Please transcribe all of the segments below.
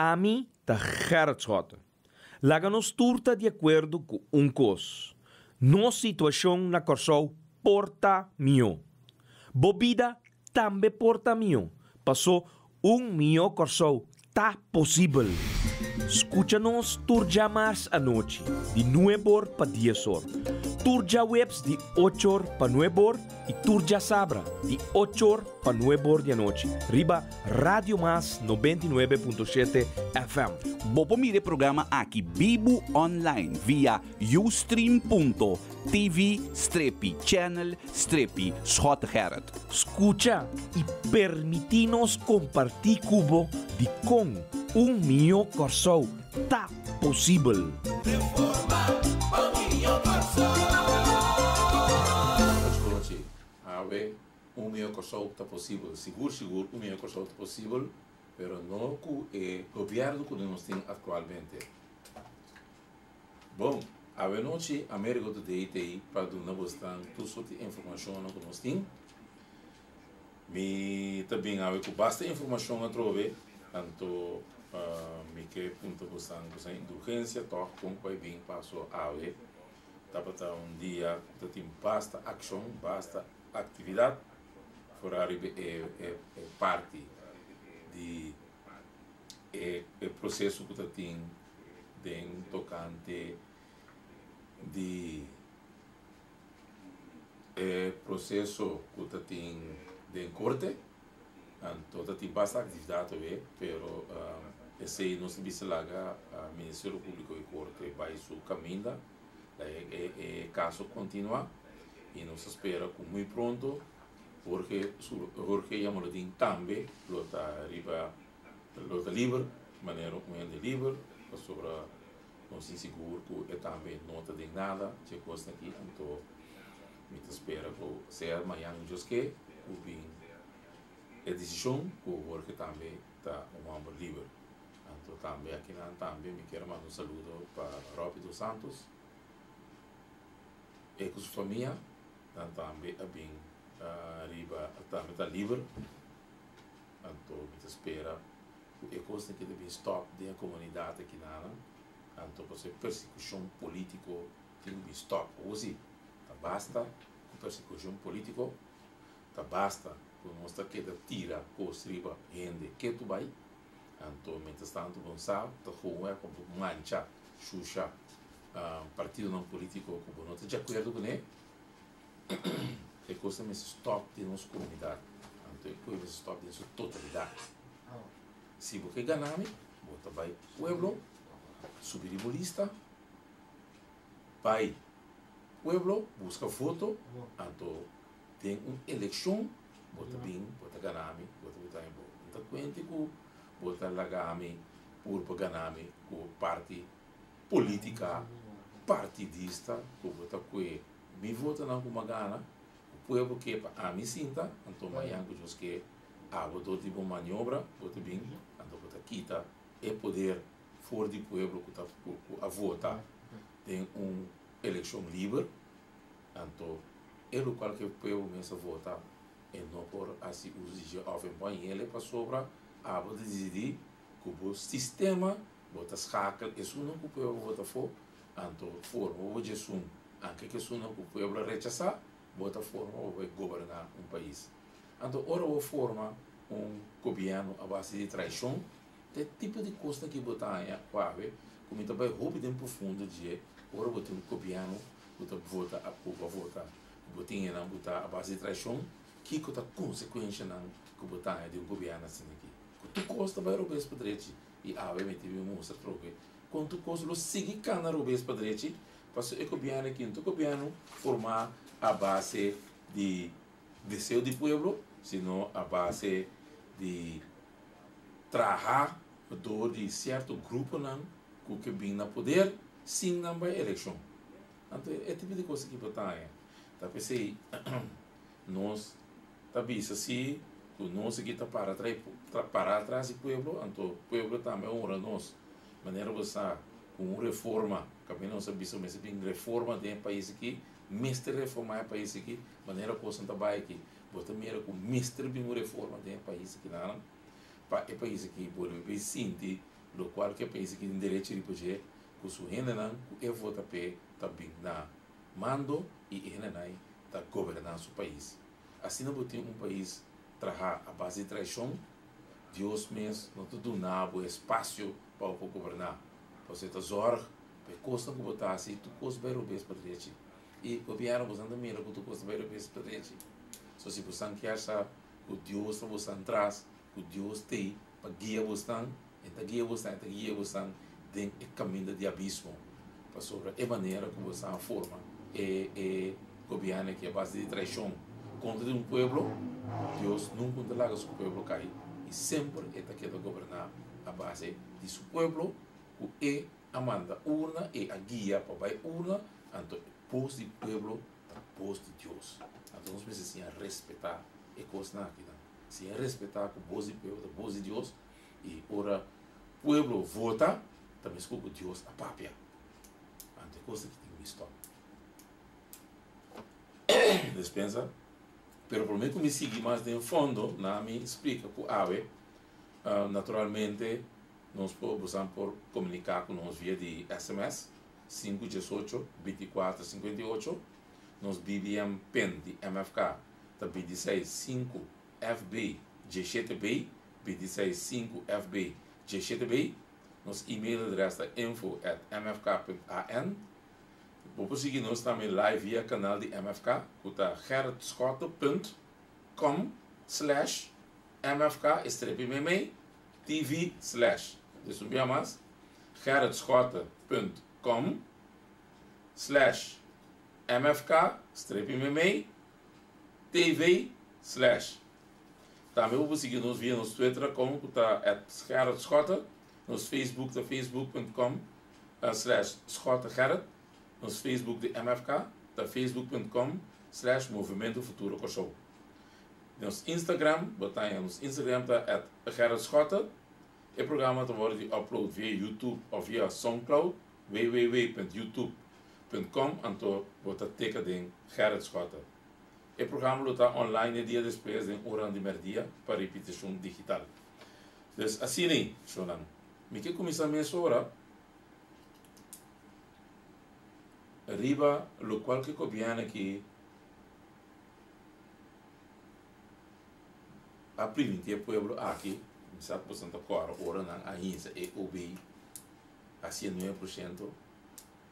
Ami ta Gerrit Schotte. Laga nos tur ta di akuerdo ku un kos, nos situashon na Kòrsou por ta mihó. Bo bida tambe por ta mihó, pasó un mihó Kòrsou ta posibel. Skucha nos tur djamars anochi di nueb'or pa dies'or, tur djaweps di och'or pa nueb'or i tur djasabra di och'or pa nueb'or di anochi riba Radio Mas 99.7 FM. Bo por mira e programa aki bibu online via ustream.tv strepi channel strepi Schottegerrit. Skucha i permití nos kompartí ku bo dikon un mihó Kòrsou ta posibel. Awe un mihó Kòrsou ta posibel. Sigur sigur un mihó Kòrsou ta posibel, pero no ku e gobièrnu ku nos tin aktualmente. Bon, awe nochi Amerigo Today t'ei pa duna bosnan tur sorti informashonnan ku nos tin. Mi ta bin awe ku basta informashon atrobe, anto mi ke puntra bosnan ku sa indulgensia tòg kon ku a bin paso awe. Tabata un dia ku ta tin basta akshon, basta aktividat foral riba e e parti di e e proseso ku ta tin den tokante di e proseso ku ta tin den korte. Anto ta tin basta aktividat awe, pero esei nos ta bisa laga Ministerio Públiko i Korte bai su kaminda, laga e kaso kontinuá i nos ta spera ku muy pronto Jorge Jorge Jamaloodin tambe lo ta riba lo ta liber manera un hende liber pasobra nos tin sigur ku e tambe no ta den nada dje kosnan aki anto Mi ta spera ku sea mañan Dios ke ku bin e desishon ku Jorge tambe ta un hòmber liber. Anto tambe akinan tambe mi kier manda un saludo pa Robbie dos Santos e ku su famia nan tambe a bin riba tambe ta liber. Anto mi ta spera ku e kosnan ke ta bin stòp den e komunidat akinanan anto pasobra e persekushon politiko Tin ku bin stòp. Awor si, ta basta ku persekushon polítiko, ta basta ku nos ta keda tira kos riba hende ketu bai. Anto mientras tanto bon sa ta howe pa bo mancha, shusha partidonan polítiko ku bo no ta di akuerdo kuné. E kosnan mester stòp den nos komunidat. Anto e kos mester stòp den su totalidat. Si bo ke gana mi, bo ta bai pueblo, subi riba bo lista. Bai pueblo busca voto anto den un eleccion bo ta bin bo ta gana mi bo ta buta mi bo no ta cuente cu bo ta laga mi purba gana mi cu parti politica partidista cu bo ta cue mi votonan cu mi a gana cu pueblo ke pa ami sinta anto mañan cu Dios ke abo dor di bo maniobra bo ta bin anto bo ta kita e poder for di pueblo ku ta ku a vota den un elekshon liber, anto e lokual ku e pueblo mes a vota e no por hasi uso di dje òf e por hele pasobra abo ta disidí ku bo sistema bo ta skakel esunnan ku pueblo a vota afó, anto forma bo djesun anke ku esunnan ku pueblo a rechasá bo ta forma bo bai goberná un pais. Anto ora bo forma un gobièrnu a base di traishon Ta e tipo di kosnan ki bo ta haña ku awe ku mi ta bai hopi den profundo dje ora bo tin un gobièrnu ku ta vota ku bo a vota ku bo tin enan ku ta a base di traishon kiko ta konsekuenshanan ku bo ta haña di un gobièrnu asina aki ku tur kos ta bai robes pa drechi i awe mi tin bin mustra atrobe kon tur kos lo sigui kana robes pa drechi pasobra e gobièrnu aki no ta gobièrnu formá a base di deseo di pueblo sino a base di traha dor di sierto gruponan ku ke bin na poder sin nan bai elekshon. Anto e tipo di kos aki bo ta haña. Ta p'esei nos ta bisa si ku nos aki ta para para atras di pueblo, anto pueblo tambe a honra nos. Manera bo sa ku un reforma, kaminda nos a bisa mester bin reforma den e pais aki, mester reforma e pais aki, manera kosnan ta bai aki. Bo ta mira ku mester bin un reforma den e pais aki nan pa e pais aki bolbe bin sinti. Lokual ku e pais aki tin derecho riba dje ku su hendenan ku e vota p'e ta bin na mando i e hendenan ta goberná su pais. Asina bo tin un pais trahá a base di traishon, Dios mes no ta duna bo espasio pa bo por goberná. Pasobra e ta zòrg pa e kosnan ku bo ta hasi tur kos bai robes pa drechi. I gobièrnu bosan ta mira ku tur kos ta bai robes pa drechi. So si bosan kier sa ku Dios ta bosan tras, ku Dios t'ei pa guia bosnan, e ta guia bosnan, e ta guia bosnan den e kaminda di abismo. Pasobra e manera ku bosan a forma e e gobièrnu aki a base di traishon kontra di un pueblo, Dios nunka no ta laga su pueblo kai i semper e ta keda goberná a base di su pueblo ku e a manda urna, e a guia pa bai urna, anto e bos di pueblo ta bos di Dios. Anto nos mester siña respetá e kosnan akinan. Siña respetá ku bos di pueblo ta bos di Dios i ora pueblo vota ta meskos ku Dios a papia. Anto e kos aki tin mi stòp. Despensa. Pero promé ku mi sigui mas den fondo na mi splika ku awe naturalmente nos por bosan por komuniká ku nos via di sms sinku diesocho bintikuater sinkuenta i ocho. Nos BBM pin di MFK ta 26 5 FB 17 B, 26 5 FB 17 B. Nos email adres ta info@mfk.an. Bo por sigui nos tambe live via kanal di MFK ku ta gerritschotte.com/mfk strepi meimei tv slash. Dus un bia mas, gerritschotte.com/mfk strepi meimei tv slash. Tambe bo por sigui nos via nos Twitter account ku ta @gerritschotte, nos Facebook ta facebook.com/schottegerrit, nos Facebook di MFK ta facebook.com/movimentofuturokòrsou. Nos Instagram, bo ta haña nos Instagram ta @gerritschotte. E programa ta wòrdu di upload via YouTube òf via Soundcloud, www.youtube.com anto bo ta teka den Gerrit Schotte. E programa lo ta online e dia despues den oranan di mèrdia pa ripitishon digital. Dus asina ei, shownan. Mi ke kuminsá mesora riba lokual ku e gobièrnu aki a primintí e pueblo aki. Mi sa ku boso ta kòrda ora nan a hinsa e OB a 109%,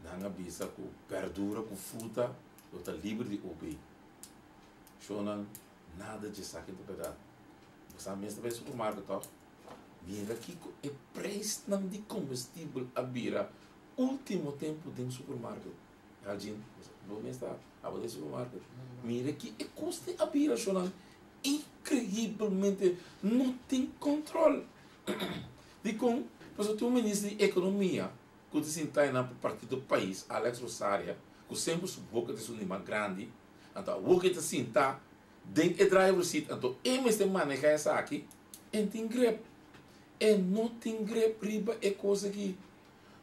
nan a bisa ku bèrdura ku fruta lo ta liber di OB. Shownan, nada dje esaki ta bèrdat. Bo sa mes ta bai supermarket tòg? Mira kiko e preisnan di kombestibel a bira último tempu den supermarket. Aljin, bo mes ta abo den supermarket. Mira ki e koste a bira, shownan. Inkreibelmente no tin kòntròl. Dikon? Pasobra tin un minister di ekonomia ku ta sinta einan pa Partido Pais, Alex Rosaria, ku semper su boka ta esun di mas grandi, anto awor ku e ta sinta den e driver seat, anto e mester maneha esaki, e no tin grip. E no tin grip riba e kos aki.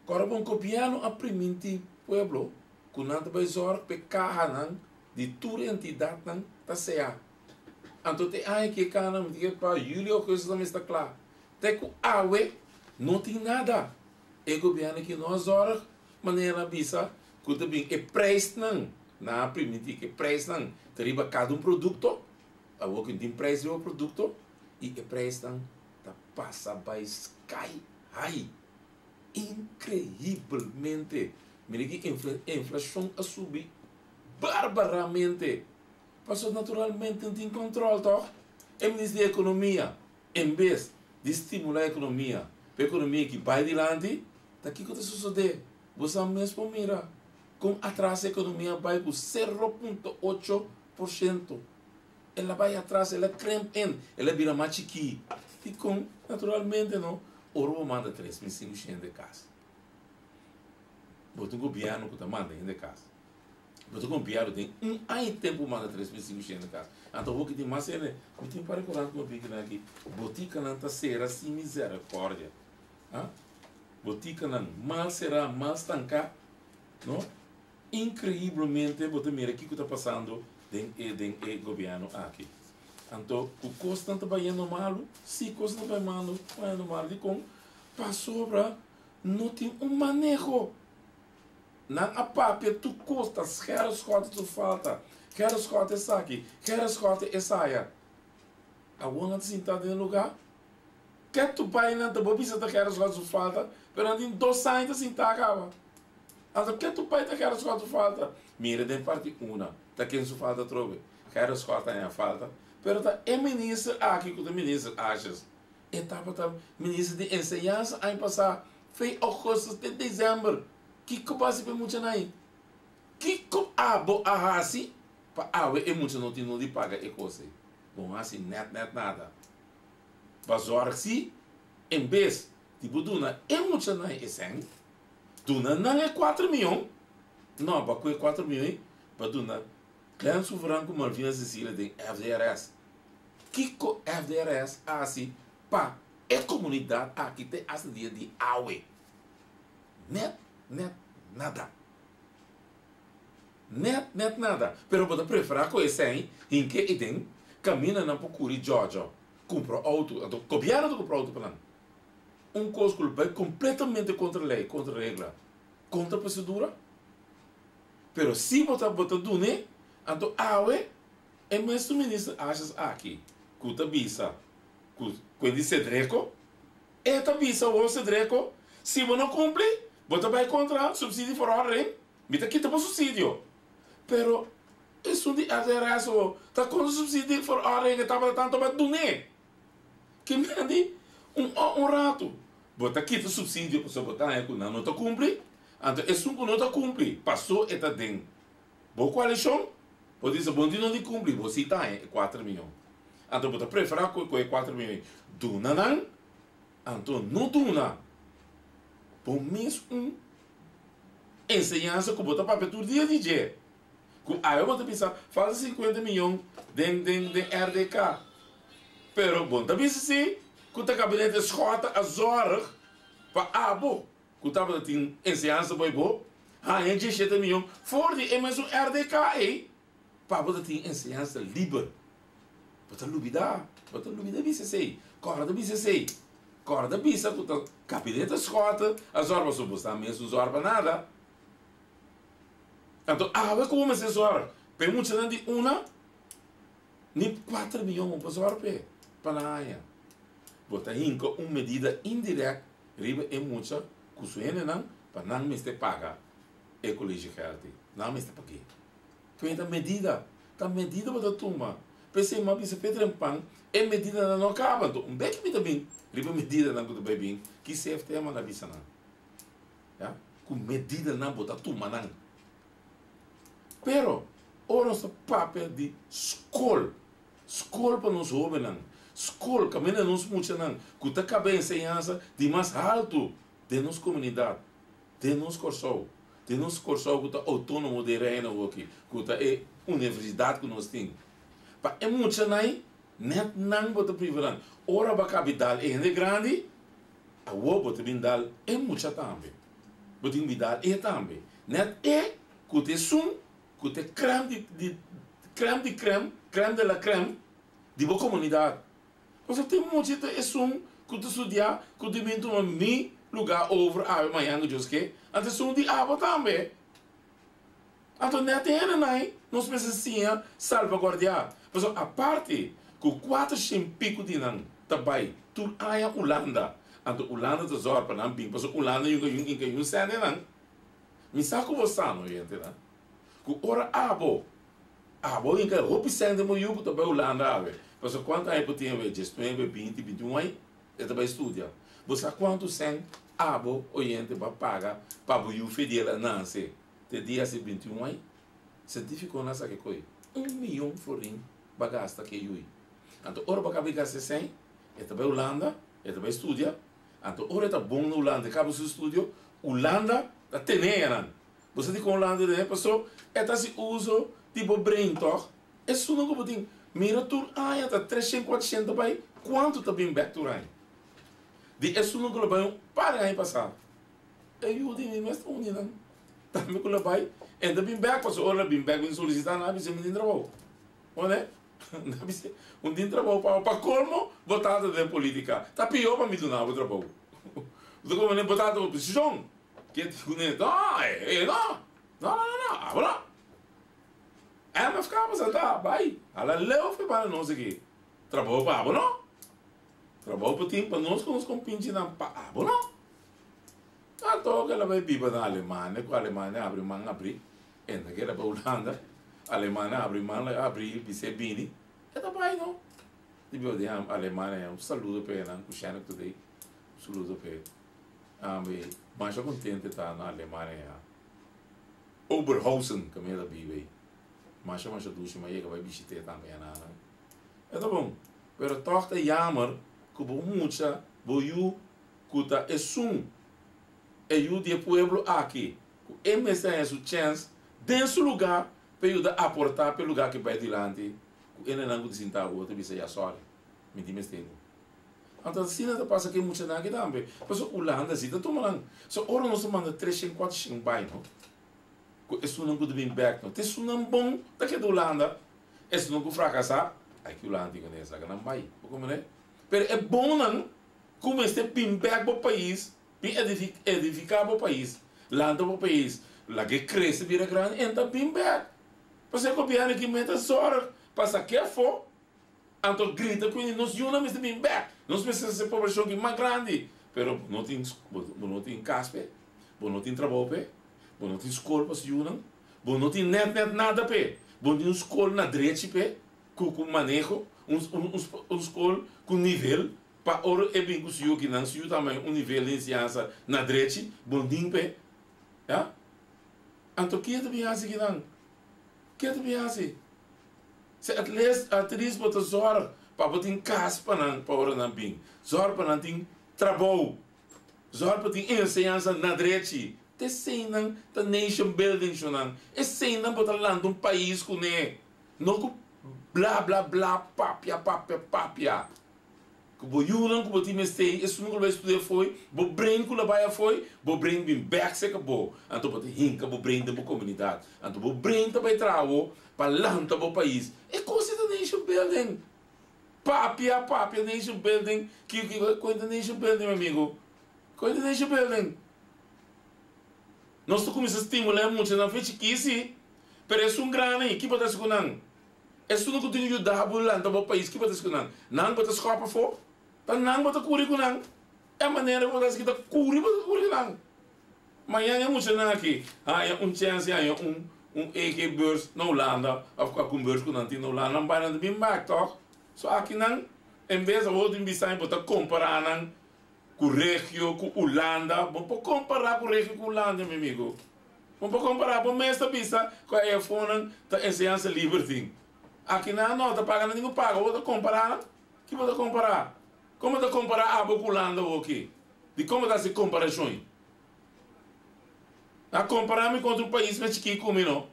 Kòrda bon, gobièrnu a primintí pueblo ku nan ta bai zòrg pa e kahanan di tur entidatnan ta sea. Anto te aña ki e kahanan mi tin ke pa julio, augustus nan mester ta kla. Te ku awe no tin nada. E gobièrnu aki no a zòrg manera nan a bisa ku ta bin e preisnan. Nan a primintí ku e preisnan ta riba kada un produkto. Awor ku no tin preis riba produkto i e preisnan ta pasa bai sky high. Inkreibelmente. Mira ki inflashon a subi barbaramente. Pasobra naturalmente no tin kòntròl tòg. E minister di ekonomia en bes di stimulá ekonomia pa ekonomia ki bai dilanti, ta kiko ta sosodé? Bo sa mes por mira kon atras ekonomia bai ku 0.8%. El a bai atras, el a kremp in, el a bira mas chikí. Dikon? Naturalmente no. Ora bo manda 3500 hende kas, bo ta un gobièrnu ku ta manda hende kas. Bo ta gobièrnu den un aña i tempu manda 3500 hende kas. Anto awor ki tin mas hende, mi tin un par di korant ku mi a bini aki, botikanan ta sera sin misericordia. Ha? Botikanan mal será, mal stanká, no? Inkreiblemente bo ta mira kiko ta pasando den e den e gobièrnu aki. Anto ku kosnan ta bayendo malu? Sí, kosnan ta bai malu, bayendo malu. Dikon? Pasobra no tin un maneho. Nan a papia tur kos, ta Gerrit Schotte su falta, Gerrit Schotte esaki, Gerrit Schotte esaya. Awor nan ta sinta den e lugá. Ke tur bai nan ta bo bisa ta Gerrit Schotte su falta, pero nan tin dos aña ta sinta kaba. Anto ke tur bai ta Gerrit Schotte su falta? Mira den parti una, ta ken su falta atrobe? Gerrit Schotte haña falta, pero ta e minister aki ku ta minister Asjes. E tabata minister di enseñansa aña pasá, fei augustus te december. Kiko bo hasi pa e muchanan ei? Kiko abo a hasi pa awe e mucha no tin no di paga e kos ei? Bo no hasi nèt nèt nada. Bo a zòrg si en bes di bo duna e muchanan e sèn, duna nan e kuater mion, no, bo a kohe kuater mion ei pa duna Glenn Souveran ku Malvina Cecilia den FDRS. Kiko FDRS a hasi pa e komunidat aki te asta dia di awe? Net, net nada. Net, net nada. Pero bo ta preferá ku esei hinke ei den kaminda nan por kuri djòdjò, kumpra outo. Anto gobièrnu ta kumpra outo pa nan. Un kos ku lo bai kompletamente kontra lei, kontra regla, kontra prosedura. Pero si bo ta bo ta dun'é, anto awe e mesun minister Asjes aki ku ta bisa ku ku e di Sedreko, E ta bisa bo, Cedreco, si bo no cumpli, bo ta bay contra subsidieverordening, mi ta kita bo subsidio. Pero esun di RDRS ho ta contra subsidieverordening e tabata tanto ba dun'é. Ki mende un un rato bo ta kita subsidio pasobra bo ta haña cu nan no ta cumpli, anto esun cu no ta cumpli paso e ta den bo coalicion, bo ta bisa bo no tin no di cumpli, bo si ta haña e cuater miyon. Anto bo ta preferá ku e kuater mion ei duna nan? Anto no duna bo mes un enseñansa ku bo ta papia tur dia di dje. Ku awe bo ta bisa falta sinkuenta mion den den den RDK. Pero bo no ta bisa si ku ta gabinete Schotte a zòrg pa abo ku tabata tin enseñansa bo ei bo haña diesshete mion for di e mesun RDK ei. Pa bo ta tin enseñansa liber. Bo ta lubida, bo ta lubida bisa esei. Kòrda bisa esei. Kòrda bisa ku ta kabinete Schotte a zòrg pasobra bo sa mes no zòrg pa nada. Anto awe ku bo mester zòrg pa e muchanan di una ni kuater miyon bo por zòrg p'e pa nan haña. Bo ta hinka un medida indirèkt riba e mucha ku su hendenan pa nan mester paga e kolegiegeld ei. Nan mester pag'é. P'e ta medida, ta medida bo ta tuma. P'esei mi a bisa Peter en Pan, e medidanan no a kaba. Anto un beki mi ta bin riba e medidanan ku ta bai bin, ki CFT a manda bisa nan? Ya, ku medidanan bo ta tuma nan. Pero, ora nos ta papia di skol, skol pa nos hóbennan, skol kaminda nos muchanan ku ta kaba e enseñansa di mas haltu den nos komunidat, Den nos Kòrsou, den nos Kòrsou ku ta outónomo den Reino awoki, ku ta e universidat ku nos tin, pa e muchanan nèt nan bo ta priva nan. Ora bo a kabi dal e hende grandi, awor bo ta bin dal e mucha tambe. Bo tin bin dal e tambe. Nèt e ku ta esun ku ta e krèm di di krèm di krèm, krèm de la krèm di bo komunidat. Pasobra tin mucha ta esun ku ta studiá ku tin bin tuma mi lugá over awe mañan ku Dios ke, anto esun di abo tambe. Anto nèt e hendenan ei nos mester siña salvaguardiá. Pasobra aparte ku kuater shen piku di nan ta bai tur aña Ulanda, anto Ulanda ta zòrg pa nan bin, pasobra Ulanda yunga yun inka yun sende nan. Mi sa ku bo sa no, yentenan, ku ora abo Abo inka hopi sèn den bo yu ku ta bai Hulanda awe. Pasobra kuantu aña bo tin awe? Diesnuebe, binti, bintiun aña? E ta bai studia. Bo sa kuantu sèn abo oyente bo a paga pa bo yu Fediel a nanse te dia hasi bintiun aña? Sientífikonan a sa ke koi. Un miyon florin bo a gasta ke yui. Anto ora bo a kaba di gasta e sèn, e ta bai Hulanda, e ta bai studia. Anto ora e ta bon na Hulanda, e kaba su studio, Hulanda ta tene nan. Bo sa dikon Hulanda den e paso e ta hasi uso di bo brain tòg? Esun ku bo tin mira tur aña ta treshen kuatrshent ta bai kuantu ta bin bèk tur aña? Di esun ku lo bai un par di aña pasá e yu di mi mes ta un di nan tambe ku lo bai e ta bin bèk paso ora lo bin bèk bin solisitá nan a bisa mi tin trabou wone nan a bisa un tin trabou pa bo pa kolmo bo tata den politika ta pió pa mi duna bo trabou. Bo ta komprendé bo ta oposishon. Ke ti kuné? No, e no. No, no, no, no. Abo no. MFK bo sa bai. Hala leu fe banda nos aki. Trabou pa abo no. Trabou pa tin pa nos ku nos kompinchinan pa abo no. Anto ke la bai biba na Alemania ku Alemania abri man abri. E no keda pa Hulanda. Alemania abri man abri bis'é bini. E ta bai no. Di biba den Alemania un saludo pa enan ku Shannon Today. Un saludo pa e. Ami masha kontente ta na Alemania ya. Oberhausen kaminda ta biba ei. Masha masha dushi mi a yega bai bishit'é tambe anan. E ta bon. Pero tòg ta yamer ku bo mucha, bo yu ku ta esun e yu di e pueblo aki ku e mester haña su chèns den su lugá pa e yuda aportá pa e lugá ki bai dilanti ku e nenan ku ta sinta awor ta bisa ya sòri mi tin mester bo. Anto asina ta pasa ku e muchanan aki tambe. Pasobra Hulanda si ta tuma nan. So ora nos ta manda treshen kuatershen bai no ku esunnan ku ta bin bèk no ta esunnan bon ta keda Hulanda esunnan ku frakasá aki Hulanda tin ku nesa nan bai. Bo komprende? Pero e bonnan ku mester bin bèk bo pais bin edifiká bo pais lanta bo pais lag'é krese bira grandi en ta bin bèk. Pasobra e gobièrnu aki mester zòrg pa sak'é afó. Anto grita ku nos yunan mester bin bek. Nos mester hasi e poblashon aki mas grandi. Pero bo no tin bo no tin kas p'e, bo no tin trabou p'e, bo no tin skol pa su yunan, bo no tin nèt nèt nada p'e. Bo no tin un skol na drechi p'e ku ku maneho, un un un skol ku nivel pa ora e bin ku su yu akinan su yu ta haña un nivel di enseñansa na drechi, bo no tin p'e. Ya. Anto ke ta bin hasi akinan? Ke ta bin hasi? Si at least at least bo ta zorg pa bo tin kas pa nan pa ora nan bin. Zorg pa nan tin trabou. Zorg pa tin enseñansa na drechi. Ta eseinan ta nation building shonan. Eseinan bo ta lanta un pais kuné. No ku bla bla bla papia papia papia. Ku bo yunan ku bo tin mester, esun ku lo bai studia afoi, bo brain ku lo bai afoi, bo brain bin bek serka bo. Anto bo ta hinka bo brain den bo komunidat. Anto bo brain ta bai traha bo pa lanta bo pais. E kos ei ta nation building. Papia, papia nation building. Ki ki kon ta nation building mi amigo? Kon ta nation building? Nos ta kuminsa stimula e muchanan fe chikí si, pero esun grandi, ki bo ta hasi ku nan? Esun ku tin yuda bo lanta bo pais ki bo ta hasi ku nan? Nan bo ta skòp afó? Ta nan bo ta kuri ku nan? E manera ku bo ta hasi ki ta kuri bo ta kuri ku nan. Mañan e muchanan aki haña un chèns di haña un un EG beurs na Hulanda òf kualke un beurs ku nan tin na Hulanda nan bai nan ta bin bèk tòg. So aki nan en bes awor tin bisa bo ta kompará nan ku regio ku Hulanda bo por kompará ku regio ku Hulanda mi amigo. Bo por kompará bo mes ta bisa ku e efonan ta enseñansa liber tin. Aki nan no ta paga nan tin ku paga. Bo ta kompará nan? Ki bo ta kompará? Kon bo ta kompará abo ku Hulanda awoki? Dikon bo ta hasi komparashon ei? A kompará mi kontra un pais mas chikí ku mi no.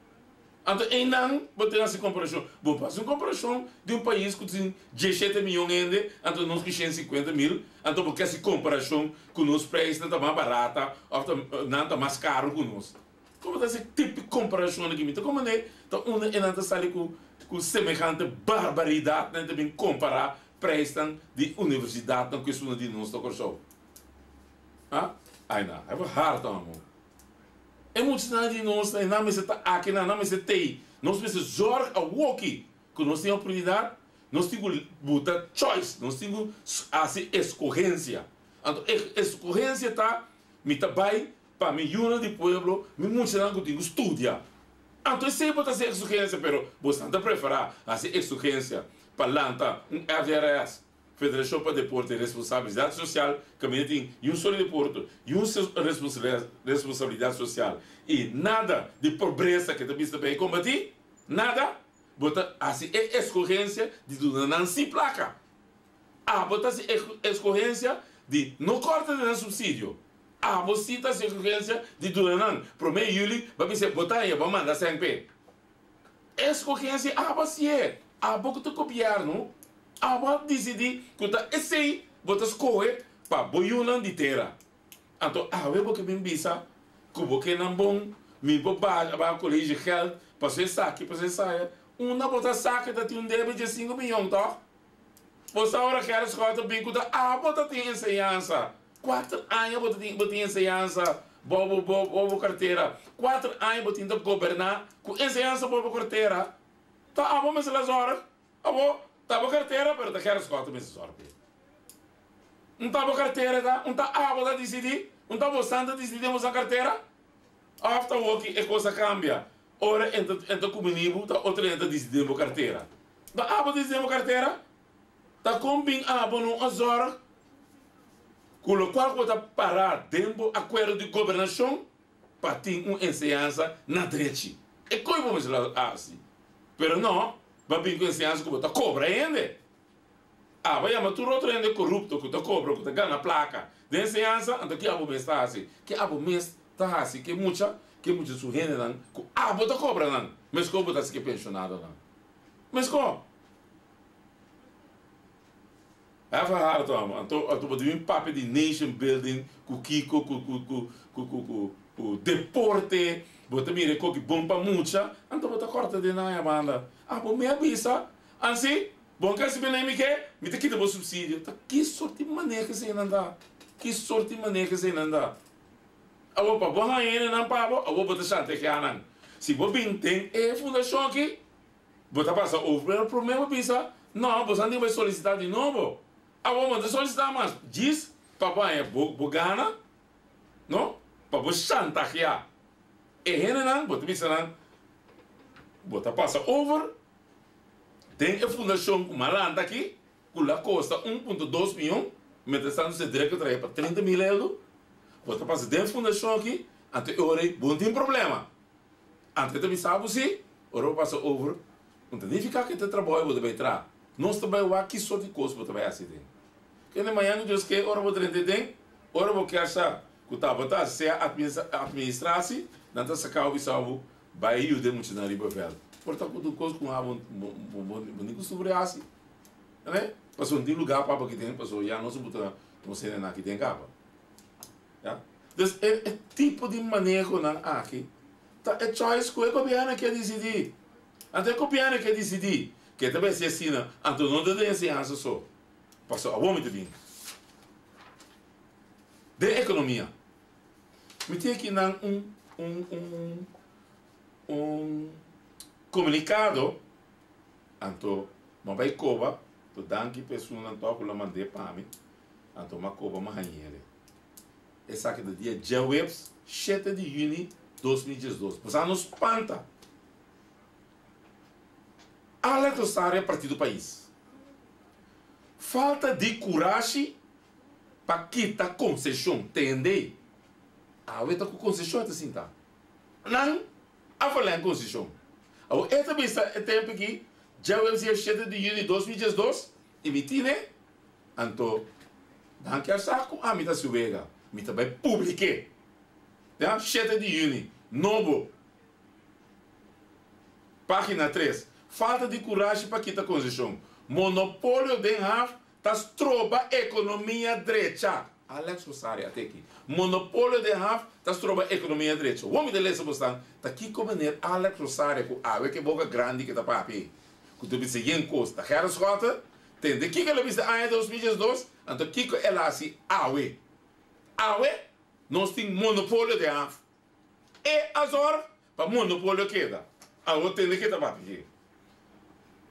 Anto einan bo tin hasi komparashon. Bo por hasi un komparashon di un pais ku tin diesshete miyon hende, anto nos ku 150 mil, anto bo ke hasi komparashon ku nos preisnan ta mas barata òf ta nan ta mas karu ku nos. Kon bo ta hasi tipo di komparashon aki? Mi ta komprendé ta unda einan ta sali ku ku semehante barbaridatnan ta bin kompará preisnan di universidatnan ku esunnan di nos na Kòrsou. Ha? Ai na, e hard amo. E muchanan di nos nan nan mester ta aki nan, nan mester tei. Nos mester zorg awoki ku nos tin oportunidat, nos tin ku buta choice, nos tin ku hasi eskohensia. Anto e eskohensia ta, mi ta bai pa mi yunan di pueblo, mi muchanan ku tin ku studia. Anto esei bo ta hasi eskohensia, pero bosnan ta preferá hasi eskohensia pa lanta un FDRS. Federashon pa Deporte i Responsabilidat Sosial kaminda tin i un solo deporte i un responsabilidat sosial i nada di pobresa ke ta bisa pa e kombatí, nada, bo ta hasi e eskohensia di duna nan si plaka. Abo ta hasi e eskohensia di no kòrta di nan supsidio. Abo si ta hasi eskohensia di duna nan. Promé yüli bo a bisa bo ta haña bo a manda sèn p'e. Eskohensia abo hasié. Abo ku ta gobièrnu. Abo a disidí ku ta esei bo ta skohe pa bo yunan di tera. Anto awe bo ke bin bisa ku bo ke nan bon, mi por baha aba koleji gèld paso esaki, paso esaya. Unda bo ta sa ke ta tin un debe dje sinku miyon tòg? Bo sa ora Gerrit Schouten bin ku ta abo ta tin enseñansa. Kuater aña bo ta tin bo tin enseñansa bou bo bou bou bo kartera. Kuater aña bo tin ta goberná ku enseñansa bou bo kartera. Ta abo mester la zòrg. Abo ta bo kartera pero ta Gerrit Schotte mester zòrg p'e. Un ta bo kartera ta, un ta abo ta disidí, un ta bosan ta disidí den bosan kartera? Òf ta woki e kos a kambia ora e ta e ta kuminí bo ta otro hende ta disidí den bo kartera? Ta abo ta disidí den bo kartera? Ta kon bin abo no a zòrg ku lokual ku bo ta pará den bo akuerdo di gobernashon pa tin un enseñansa na drechi? E koe bo mester a hasi. Pero no, bo a bin ku enseñansa ku bo ta kobra hende. Abo a yama tur otro hende korupto ku ta kobra, ku ta gana plaka den enseñansa, anto ke abo mes ta hasi? Ke abo mes ta hasi ke mucha, ke mucha su hendenan ku abo ta kobra nan, meskos bo ta hasi ke penshonadonan? Meskos. Hef a harto amo. Anto anto bo debe papia di nation building ku kiko ku ku ku ku ku ku ku deporte, bo ta mira e koki bon pa mucha, anto bo ta kòrta den nan e banda. Abo mi a bisa, ansi bo no ka risibi na mi ke, mi ta kita bo supsidio. Ta ki sort di maneho eseinan ta? Ki sort di maneho eseinan ta? Awor pa bo haña hendenan pa bo, awor bo ta chantajeá nan. Si bo bin den e fundashon aki, Bo ta pasa over, pero prome bo bisa, No, bo sa tin bai solicita di nobo. Awor bo no ta solicita mas, djis pa bo haña bo bo gana, no, pa bo chantajea e hendenan, bo ta bisa nan, bo ta pasa over den e fundacion cu malanta aki, cu la costa 1.2 miyon, mientras tanto Cedric a trae pa 30 mil euro, bo ta pasa den e fundacion aki, anto e ora ei bo no tin problema. Anto e ta bisa bo si, ora bo pasa over, no ta nifiká ku e ta trabou ei bo ta bai traha. Nos ta bai wak ki sort di kos bo ta bai hasi den. Kende mañan ku Dios ke, ora bo drenta e den, ora bo kier sa ku tabata hasi sea atministrasi, nan ta saka bo bisa bo bai yuda e muchanan riba vèlt. Por ta ku tur kos ku abo bo ni kustumber di hasi. Tende? Pasobra no tin lugá pa abo aki den, pasobra ya nos a buta nos hendenan aki den kaba. Ya. Dus e e tipo di manehonan aki ta e choice ku e gobièrnu ke disidí. Anto e gobièrnu ke disidí ke ta bai hasi asina, anto no ta den enseñansa so. Pasobra awor mi ta bin den ekonomia. Mi tin aki nan un un un un komunikado, anto mi a bai koba, to danki pa esunnan tòg ku lo mand'é pa mi, anto mi a koba mi a hañ'é. Esaki ta dia djaweps shete di yüni 2012. Boso a no spanta. Alex Rosario Partido Pais. Falta di kurashi pa kita konseshon. Tende. Awe ta ku konseshon e ta sinta. Nan a verleng konseshon. Awor e ta bisa e tempu aki djaweps dia shete di yüni 2012 i mi tine. Anto nan kier sa ku ami ta hasi wega, mi ta bai publik'é. Ya, shete di yüni, nobo, página tres. Falta di kurashi pa kita konseshon. Monopolio den haf ta stroba ekonomia drecha. Alex Rosario a teki. Monopolio den haf ta stroba ekonomia drecha. Wou mi ta lesa bosnan, ta kiko meneer Alex Rosario ku awe ke boka grandi ke ta papia ei, ku ta bisa yen kos, ta Gerrit Schotte? Tende kiko el a bisa aña 2012, anto kiko el a hasi awe? Awe nos tin monopolio den haf. E a zorg pa monopolio keda. Awo tende ke ta papia aki.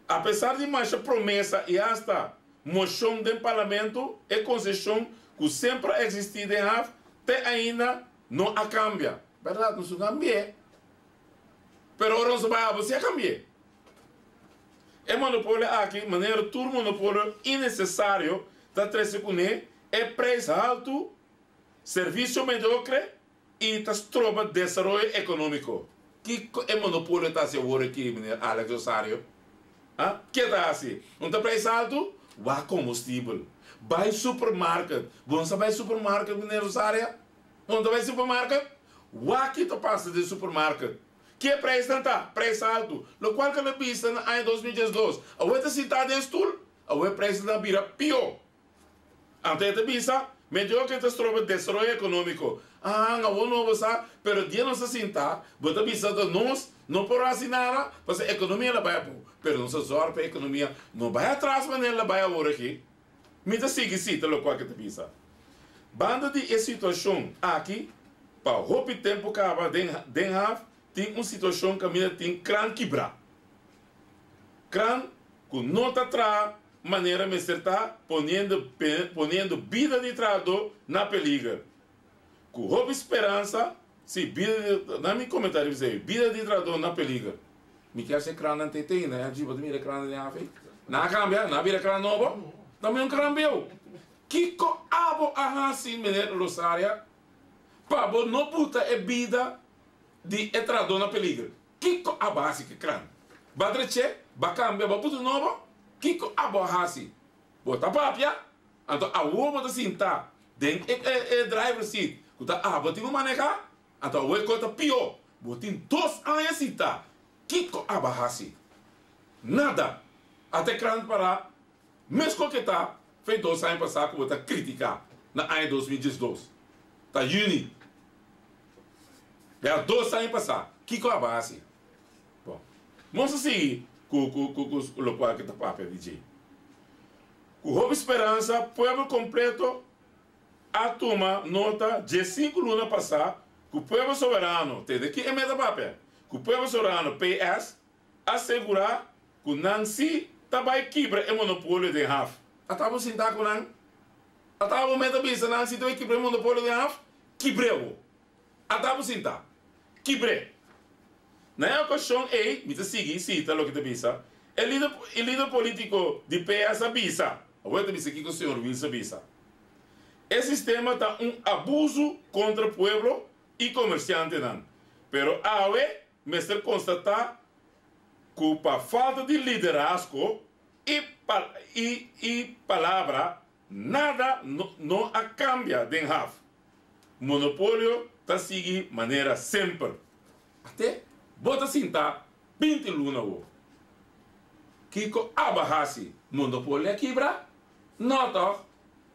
Apesar di masha promesa i asta moshon den parlamento, e konseshon ku semper a eksistí den haf te ainda no a kambia. Bèrdat, nos no kambi'é. Pero ora nos a bai abo si a kambi'é. E monopolio aki, manera tur monopolio innesesario ta trese kuné e preis haltu, servisio mediokre i ta stroba desaroyo ekonómiko. Kiko e monopolio ta hasi awor aki, meneer Alex Rosario? Ha? Ke ta hasi? Un ta preis haltu? Wak kombustibel. Bai supermarket. Bo no sa bai supermarket, meneer Rosario? Bo no ta bai supermarket? Wak ki ta pasa den supermarket. Ke preisnan ta? Preis altu. Lokual ku el a bisa na aña 2012. Awor e ta sintá den stul, awor e preisnan a bira pió. Anto e ta bisa, Medioke ta stroba desaroyo ekonómiko. Ahan, awor no bo sa, pero dia nos a sintá, bo ta bisa ta nos no por hasi nada, pasobra ekonomia la bai abou. Pero nos a zòrg pa e ekonomia no bai atras manera la bai awor aki. Mi ta sigui sita lokual ke ta bisa. Banda di e situashon aki, pa hopi tempu kaba den den haf tin un situashon kaminda tin kran kibrá. Kran ku no ta traha manera mester ta poniendo poniendo bida di trahadó na peliger. Ku hopi speransa, si, bida di, na mi komentario bisa ei, bida di trahadó na peliger. Mi kier si e krannan ta ei na LG, bo ta mira e krannan den haf ei? Nan a kambia? Nan a bira kran nobo? Ta mi un kran bieu. Kiko abo a hasi, meneer Rosaria, pa bo no buta e bida di e trahadó na peliger? Kiko abo a hasi ku e kran? Bo a drech'é? Bo a kambia? Bo a buta nobo? Kiko abo a hasi? Bo ta papia? Anto awor bo ta sinta den e e driver seat ku ta abo tin ku maneha? Anto awor e kos ta pió. Bo tin dos aña sinta. Kiko abo a hasi? Nada. Ata e kran para Meskos ke ta fei dos aña pasá ku bo ta kritiká na aña 2012, ta yüni ya dos aña pasá, kiko a basi? Bon, nos a sigui ku ku ku ku lokual ke ta papia di dje. Ku hopi speransa pueblo kompleto a tuma nota dje sinku luna pasá ku Pueblo Soberano, tende ki e meta papia, ku Pueblo Soberano, PS, a segurá ku nan sí ta bai kibra e monopolio den haf. Ata bo sintá ku nan? Ata bo meta bisa nan si ta bai kibra e monopolio den haf? Kibr'é bo. Ata bo sintá. Kibr'é. Na e okashon ei, mi ta sigui sita loke ta bisa, e lider e lider polítiko di PS a bisa, awor e ta bisa kiko señor Wiels a bisa, E sistema ta un abusu kontra pueblo i komersiantenan, pero awe mester konstatá ku pa falta di liderazgo i i palabra nada no a kambia den haf. Monopolio ta sigui manera semper. Ate bo ta sinta 20 luna wo. Kiko aba hasi? Monopolio a kibra? No tòg?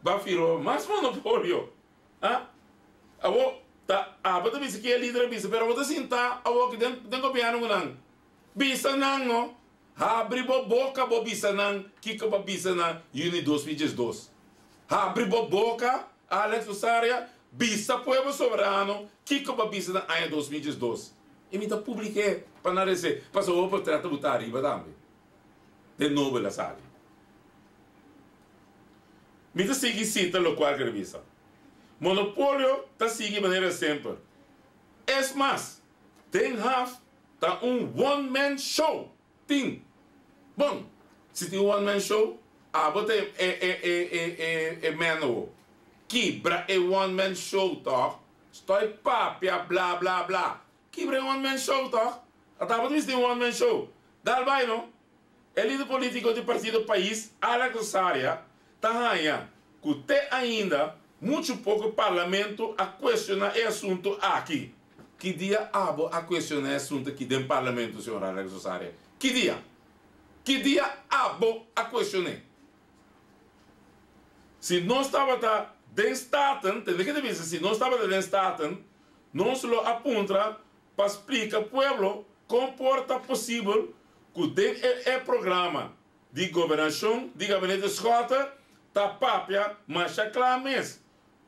Ba firo mas monopolio. Ah, awor ta abo ta bisa ki e lider a bisa, pero abo ta sinta awor ki den den gobierno ku nan. Bisa nan no, habri bo boka bo bisa nan kiko bo bisa na juni 2012. Habri bo boka, Alex Rosaria, bisa pueblo soberano kiko bo bisa na aña 2012. I mi ta publik'é pa nan rese, pasobra bo portret ta buta ariba tambe. Den Nobel a sali. Mi ta sigui sita lokual ku el a bisa. Monopolio ta sigui manera semper. Es mas, Den Haag ta un one man show! Tin. Bon, si tin one man show, abo ta e e e e e e man awo. Kibra e one man show tòg? Stòi papia bla bla bla. Kibra e one man show tòg? Ata abo ta bisa tin one man show. Dal bai no. E lider politico di partido Pais, Alex Rosaria, ta haña cu te ainda mucho poco parlamento a cuestiona e asunto aki. Ki dia abo a cuestiona e asunto aki den parlamento, señor Alex Rosaria? Ki dia? Ki dia abo a cuestion'e? Si nos tabata den Staten, tende ke ta bisa, si nos tabata den Staten, nos lo a puntra pa splika pueblo kon por ta posibel ku den e e programa di gobernashon di Gabinete Schotte ta papia masha kla mes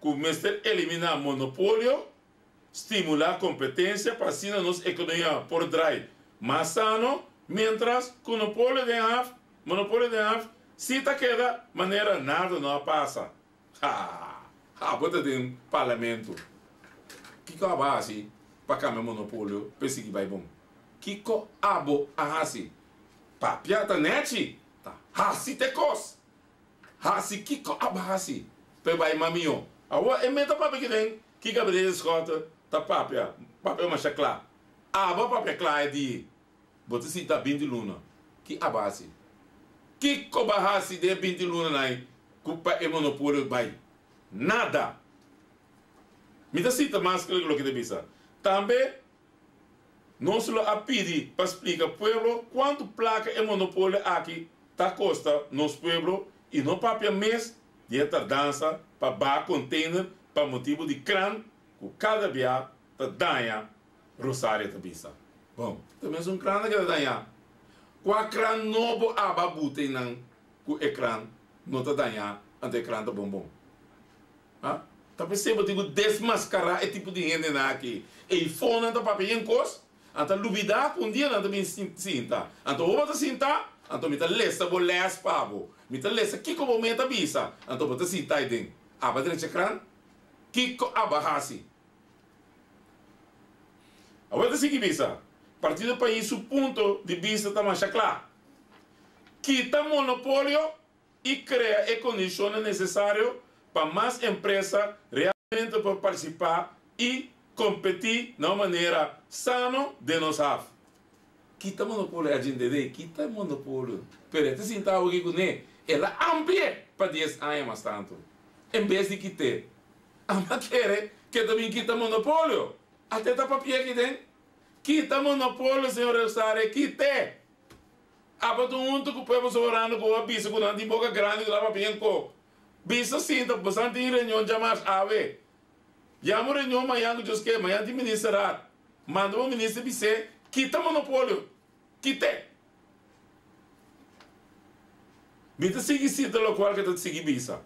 ku mester eliminá monopolio, stimulá kompetensia pa asina nos ekonomia por drai mas sano, miéntras ku nopolio den haf monopolio den haf si ta keda manera nada no a pasa. Ha! Abo ta den parlamento. Kiko abo a hasi pa kambia monopolio pa e sigui bai bon? Kiko abo a hasi? Papia ta nechi, ta hasi te kos. Hasi kiko abo a hasi pa e bai mas mihó? Awor e meta papia ki den ki Gabriel Schotte ta papia, papia masha kla. Abo a papia kla e di Bo ta sinta 20 luna, ki a basi? Kiko bo a hasi den e 20 lunanan ei ku pa e monopolio bai? Nada! Mi ta sinta mas ku loke ta bisa. Tambe nos lo a pidi pa splika pueblo kuantu plaka e monopolio aki ta kosta nos pueblo i no papia mes di e tardansa pa baha container pa motibu di kran ku kada bia ta daña Rosaria ta bisa. Bon, ta mesun kran ta keda dañá. Kua kran nobo aba buta einan ku e kran no ta dañá, anto e kran ta bon bon? Ha? Ta p'esei bo tin ku desmaskará e tipo di hendenan aki. Eifonan ta papia yen kos, nan ta lubidá ku un dia nan ta bin sinta. Anto bo bo ta sinta, anto mi ta lesa bo lès pa bo. Mi ta lesa kiko bo meta bisa, anto bo ta sinta aiden. Aba drecha kran? Kiko aba hasi? Awor ta sigui bisa, Partido Pais su punto di bista ta masha kla. Kita monopolio i krea e kondishonnan nesesario pa mas empresa realmente por partisipá i kompetí na un manera sano den nos haf. Kita monopolio, a djente dei, kita e monopolio. Pero e ta sinta awe aki kuné, el a ampli'é pa dies aña mas tantu, en bes di kit'é. Ama kere ke ta bin kita monopolio. Ate ta papia aki den. Kita monopolio, señor Rosario, kit'é! Abo ta huntu ku pueblo soberano ku a bisa ku nan tin boka grandi ku nan papia en kok. Bisa sinta bosan tin reunion djamars awe. Yama un reunion mañan ku Dios ke, mañan tin ministerraad. Manda bo minister bis'é kita monopolio. Kit'é. Mi ta sigui sita lokual ke ta sigui bisa.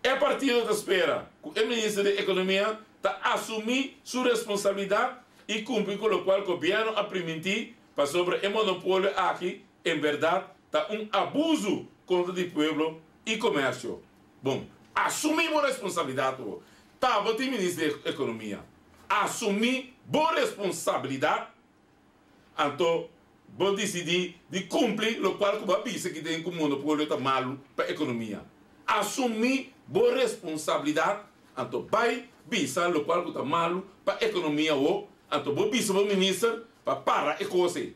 E partido ta spera ku e minister di Ekonomia ta asumí su responsabilidat i kumpli ku lokual gobièrnu a primintí pasobra e monopolio aki en bèrdat ta un abusu kontra di pueblo i komersio. Bon, asumí bo responsabilidat bo. Ta bo tin minister di Ekonomia. Asumí bo responsabilidat. Anto bo disidí di kumpli lokual ku bo a bisa ki den ku monopolio ta malu pa ekonomia. Asumí bo responsabilidat, anto bai bisa lokual ku ta malu pa ekonomia wo, anto bo bisa bo minister pa para e kos ei.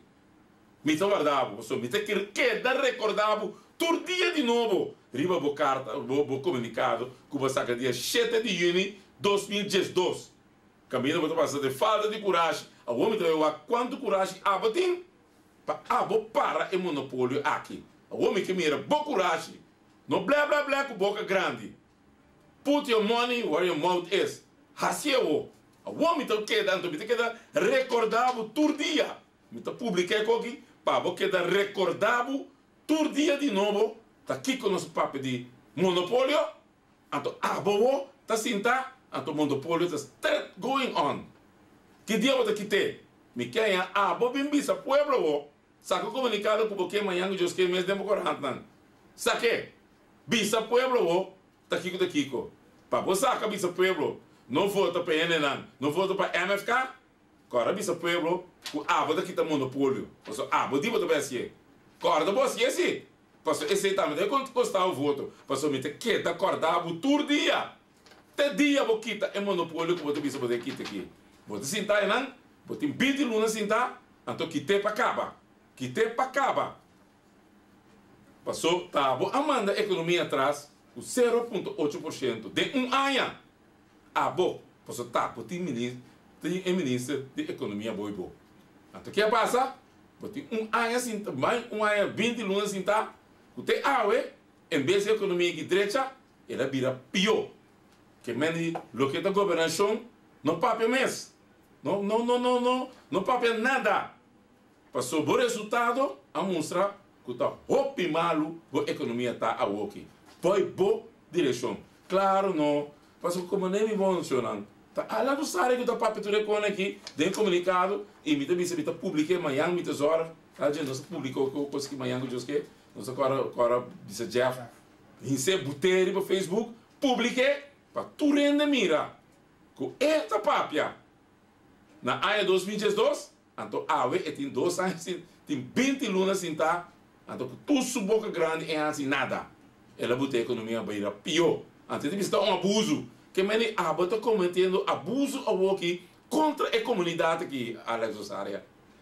Mi ta warda bo, pasobra mi ta keda rekordá bo tur dia di nobo riba bo karta, bo komunikado ku bo a saka dia shete di yüni 2012. Kaminda bo ta pasa den falta di kurashi, awor mi ta bai wak kuantu kurashi abo tin pa abo para e monopolio aki. Awor mi ke mira bo kurashi. No blè blè blè ku boka grandi. Put your money where your mouth is. Hasi awor. Awor mi ta keda, anto mi ta keda rekorda bo tur dia. Mi ta publika e koki pa bo keda rekorda bo tur dia di nobo ta kiko nos papia di monopolio. Anto abo wo ta sinta, anto monopolio ta still going on. Ki dia bo ta kite? Mi ke haña abo bin bisa pueblo wo, saka komunikado ku bo ke mañan ku Dios ke mes den bo korantnan. Sake! Bisa pueblo wo ta kiko ta kiko. Pa bo saka bisa pueblo no vota pa hendenan, no vota pa MFK, kòrda bisa pueblo ku abo ta kita monopolio. Pasobra abo di bo ta bai hasié. Kòrda bo hasié si. Pasobra esei tambe ta kosta bo voto. Pasobra mi ta keda kòrda bo tur dia. Te dia bo kita e monopolio ku bo ta bisa bo ta kita aki. Bo ta sinta einan, bo tin binti luna sintá, anto kit'é pa kaba. Kit'é pa kaba. Paso ta bo a manda ekonomia atras ku 0.8% den un aña. Abo, pasobra ta bo tin tin e minister di ekonomia bo i bo. Anto ke a pasa? Bo tin un aña sinta, mai un aña 20 luna sintá, ku te awe, en bes di ekonomia ki drecha, el a bira pió. Ke men di loke ta gobernashon no papia mes. No, no, no, no, no, no papia nada. Paso bo resultado a mustra ku ta hopi malu bo ekonomia ta awoki. Bai bo direkshon. Klaro no, paso komo ne mi bon shonnan ta ala ku sari ku ta papia tur e kona aki den komunikado i mi ta bisa mi ta publik'é mañan mi ta zòrg kada dje nos ta publika kos ki mañan ku Dios ke nos ta kòrda kòrda bisa Jeff hins'é but'é riba Facebook publik'é pa tur hende mira ku e ta papia na aña 2012. Anto awe e tin dos aña sin, tin 20 luna sintá, anto ku tur su boka grandi e hasi nada. El a buta e ekonomia bira pió. Anto e ta bisa ta un abusu. Ke meni abo ta kometiendo abusu awoki kontra e komunidat aki, Alex Rosaria.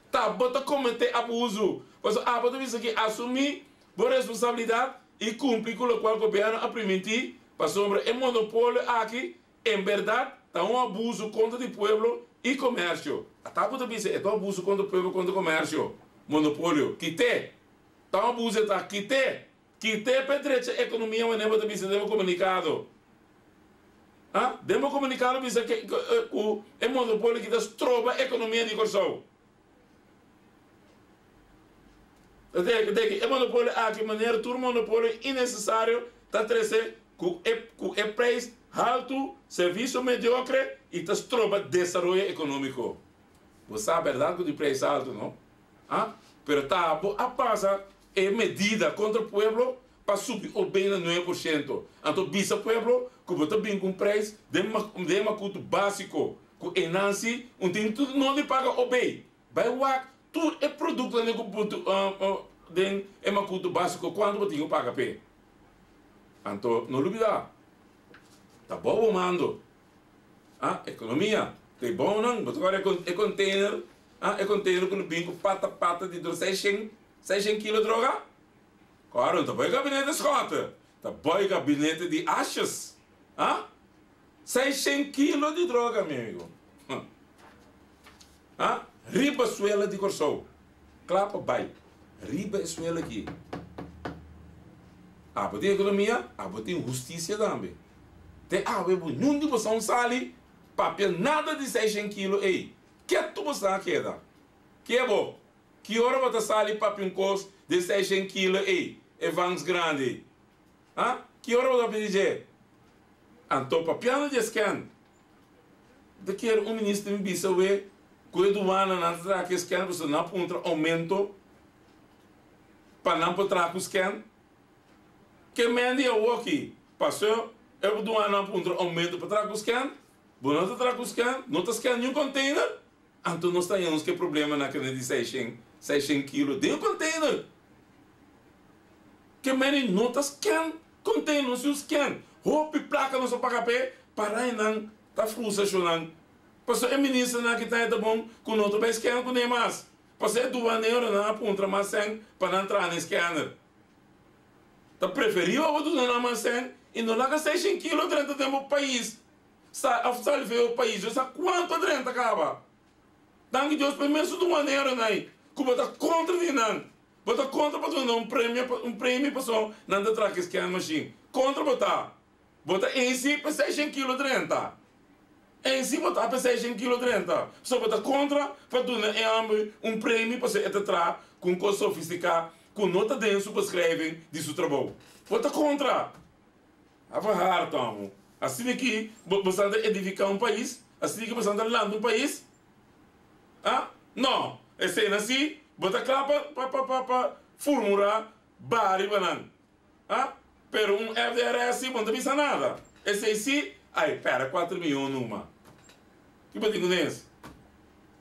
Ta bo ta kometé abusu. Pasobra abo ta bisa ki asumí bo responsabilidat i kumpli ku lokual gobièrnu a primintí, pasobra e monopolio aki En berdad ta un abuso contra di pueblo y comercio. Ata bo ta bisa e ta un abuso contra pueblo contra comercio. Monopolio. Kite. Ta un abuso e ta. Kite. Kite pa e drecha economia wanneer bo ta bisa den bo comunicado. Ha? Den bo comunicado bisa ke cu e monopolio ki ta stroba economia di Corsou. E monopolio aki manera tur monopolio innecesario ta trece. Ku e ku e preis haltu, servisio mediokre i ta stroba desaroyo ekonómiko. Bo sa bèrdat ku di preis haltu, no? Ah, pero ta bo a pasa e medida kontra pueblo pa subi OB na 9%. Anto bisa pueblo ku bo ta bin ku un preis den den makutu básiko ku einan si un tin no di paga OB. Bai wak tur e produktonan ku den e makutu básiko kuantu bo tin ku paga p'e. Anto no lubida, ta bou bo mando. Ah, ekonomia, ta e bounan, bo ta kòrda e container, ah, e container ku lo bin ku pata pata di droga, seishen, seishen kilo droga? Kòrda, no ta bou e gabinete Schotte, ta bou e gabinete di Asjes, ah, seishen kilo di droga, mi amigo. Ah, riba suela di Kòrsou. Kla pa bai. Riba e suela aki. Abo tin ekonomia, abo tin hustisia tambe. Te awe bo niun di boso a un sali papia nada di seishen kilo ei. Ketu boso a keda. Ke bo? Ki ora bo ta sali papia un kos di seishen kilo ei, e vans grandi ei? Ha? Ki ora bo ta papia di dje? Anto papiando di e scan. Ta kier un minister mi bisa we ku e duananan ta traha ku e scan pasobra nan a puntra oumento pa nan por traha ku scan. Ke men di awoki paso e duananan a puntra oumento pa traha ku scan, bo no ta traha ku scan, no ta scan niun container, anto nos ta haña nos ke problemanan kende di seishen seishen kilo den un container. Ke meni no ta scan container, no si un scan. Hopi placa nos a paga p'e, para e nan ta frustracion nan. Pasobra e ministernan aki ta e ta bon cu no ta bay scan cune mas. Pasobra e duaneronan a puntra mas cen pa nan traha na e scanner. Ta preferi bo duna nan mas cen y no laga seishen kilo drenta den bo pais sa of sali for bo pais. Yo sa cuanto a drenta caba. Danki Dios pa e mesun duaneronan ay cu bo ta contra di nan. Bo ta kontra pa duna un premio pa un premio paso nan ta traha ki scan machine. Kontra bo ta. Bo ta ensi pa seishen kilo 30. Ensi bo ta pa seishen kilo 30. So bo ta kontra pa duna e homber un premio paso e ta traha ku un kos sofistika ku no ta den su beschrijving di su trabou. Bo ta kontra. Hava hard amo. Asina ki bo bo sa ta edifica un pais? Asina ki bo sa ta lanta un pais? Ah, no, esena si, bo ta kla pa pa pa pa pa furmura baha riba nan. Ah, pero un FDRS si bo no ta bisa nada. Esei si, ai, pera kuater miyon numa. Ki bo tin ku nes?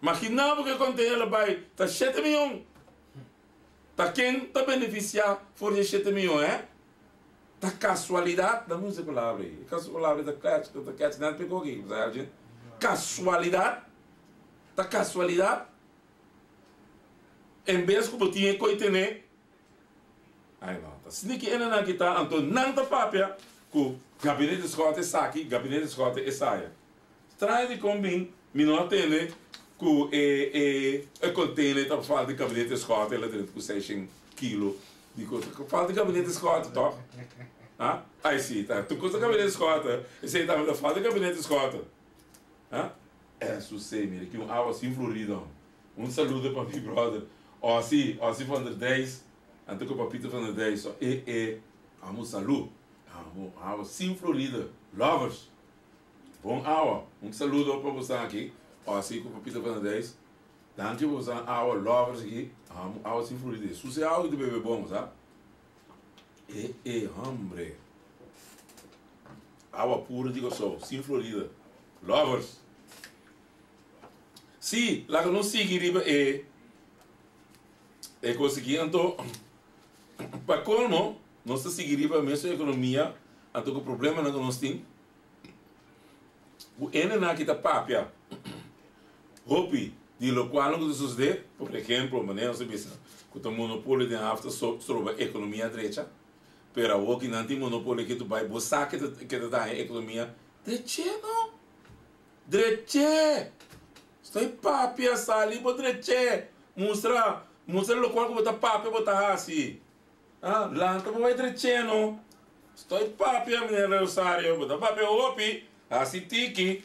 Magina bo ku e container lo bai ta shete miyon. Ta ken ta benefisia for di e shete miyon, eh? Ta kasualidat, nan usa e palabra ei. E palabra ei ta catch, ta catch net p'e koki, bo sa algin? Kasualidat, ta kasualidat. En bes ku bo tin e koi tene, ai no, ta sneaky enanan ki ta, anto nan ta papia ku gabinete Schotte esaki, gabinete Schotte esaya. Straño dikon bin mi no a tende ku e e e container ta falta di gabinete Schotte el a drenta ku seishen kilo di kos. Falta di gabinete Schotte toch? Ha? Ai si, ta tur kos ta gabinete Schotte. Esei tambe ta falta di gabinete Schotte. Ha? Eso si, mira ki un awa sin florida hom. Un saludo pa mi brother Ossie, Ossie van der Dijs, anto ku Papito van der Dijs. So e e amo salu. Amo awa sin florida. Lovers. Bon awa. Un saludo pa bosan aki. Ossie ku Papito van der Dijs. Danki pa bosan awa lovers aki. Amo awa sin florida. Susi awa ki ta bebe bon, sa. E e hombre. Awa puro di Kòrsou, sin florida. Lovers. Sí, laga nos sigui riba e e kos aki. Anto, pa kolmo, nos ta sigui riba mesun ekonomia, anto ku problemanan ku nos tin, ku hendenan aki ta papia hopi di lokualnan ku ta sosodé, por ehemplo, manera nos ta bisa ku ta monopolio den haf ta stroba ekonomia drecha. Pero awor ki nan tin monopolio ke tu bai bo sa ke ta ke ta daña ekonomia dreché no dreché stoi papia sali bo dreché mustra mustra lokual ku bo ta papia bo ta hasi ah lanta bo bai dreché no stoi papia meneer Rosario bo ta papia hopi hasi tiki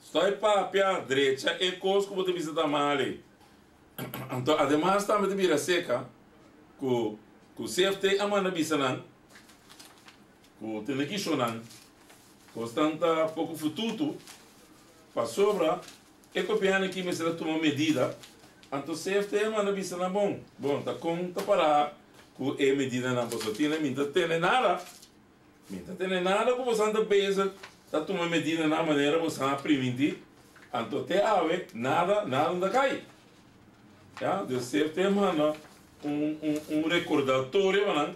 stoi papia drecha e kos ku bo ta bisa ta mal ei. Anto ademas tambe ta bira seka ku ku CFT a manda bisa nan. Ku tene ki shonan kosnan ta poko fututu pasobra e gobièrnu aki mester a tuma medida, anto CFT a manda bisa nan bon, bon ta kon ta pará ku e medidanan boso tene, mi ta tene nada, mi ta tene nada ku boso ta bezig ta tuma medidanan manera boso a primintí, anto te awe nada, nada no ta kai. Ya, dus CFT a manda un un un rekordatorio pa nan.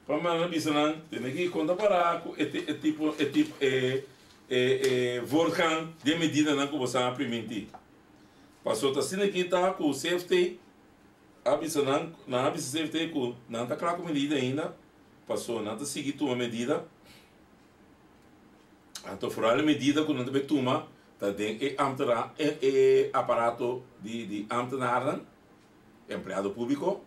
Pa manda bisa nan tene ki konta para ku e e tipo e tipo e e e voortgang di e medidanan ku boso a primintí. Paso ta asina ki ta ku CFT a bisa nan nan a bisa CFT ku nan ta kla ku medida ainda paso nan ta sigui tuma medida. Anto foral e medida ku nan ta bai tuma ta den e ambtena e e aparato di di ambtenarnan, empleado públiko.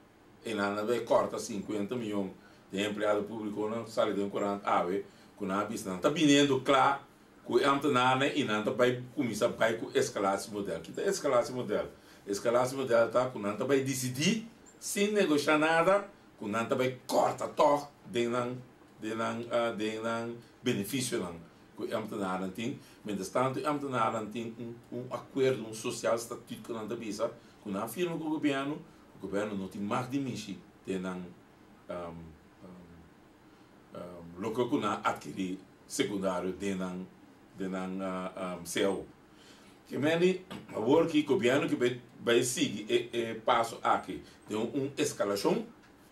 E nan a bay corta 50 miyon den empleado publico nan sali den corant awe cu nan a bisa nan ta biniendo cla cu e ambtenarnan y nan ta bay cuminsa bay cu escalatiemodel. Ki ta escalatiemodel? Escalatiemodel ta cu nan ta bay dicidi sin negocia nada cu nan ta bay corta toch den nan den nan den nan beneficionan cu e ambtenarnan tin. Mientras tanto e ambtenarnan tin un un acuerdo un social statuut cu nan ta bisa cu nan a firma cu gobierno. Gobierno no tin mag di mishi den nan loke ku nan adkiri sekundario den nan den nan cao. Ke meni awor ki gobierno ki bai bai sigui e e paso aki den un eskalashon,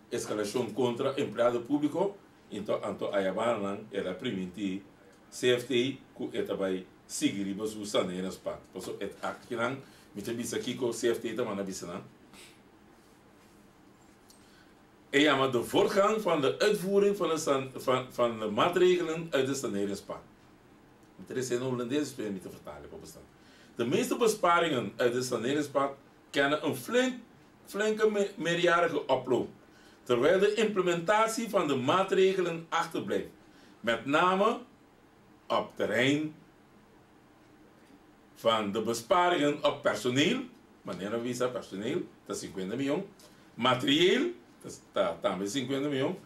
eskalashon kontra empleado publiko, into anto ayabananan el a priminti CFT ku e ta bai sigui riba su saneringspad. Paso et akinan mi ta bisa kiko CFT ta manda bisa nan. E yama de voortgang van de uitvoering van de san van van de maatregelen uit de saneringspad. Mi ta resa na Holandes dus mi ta vertale pa bo. De meeste besparingen uit de saneringspad kennen een flink flinke meerjarige oploop, terwijl de implementatie van de maatregelen achterblijft, met name op terrein van de besparingen op personeel, manera bisa personeel ta 50 miyon, materieel ta tambe 50 miyon,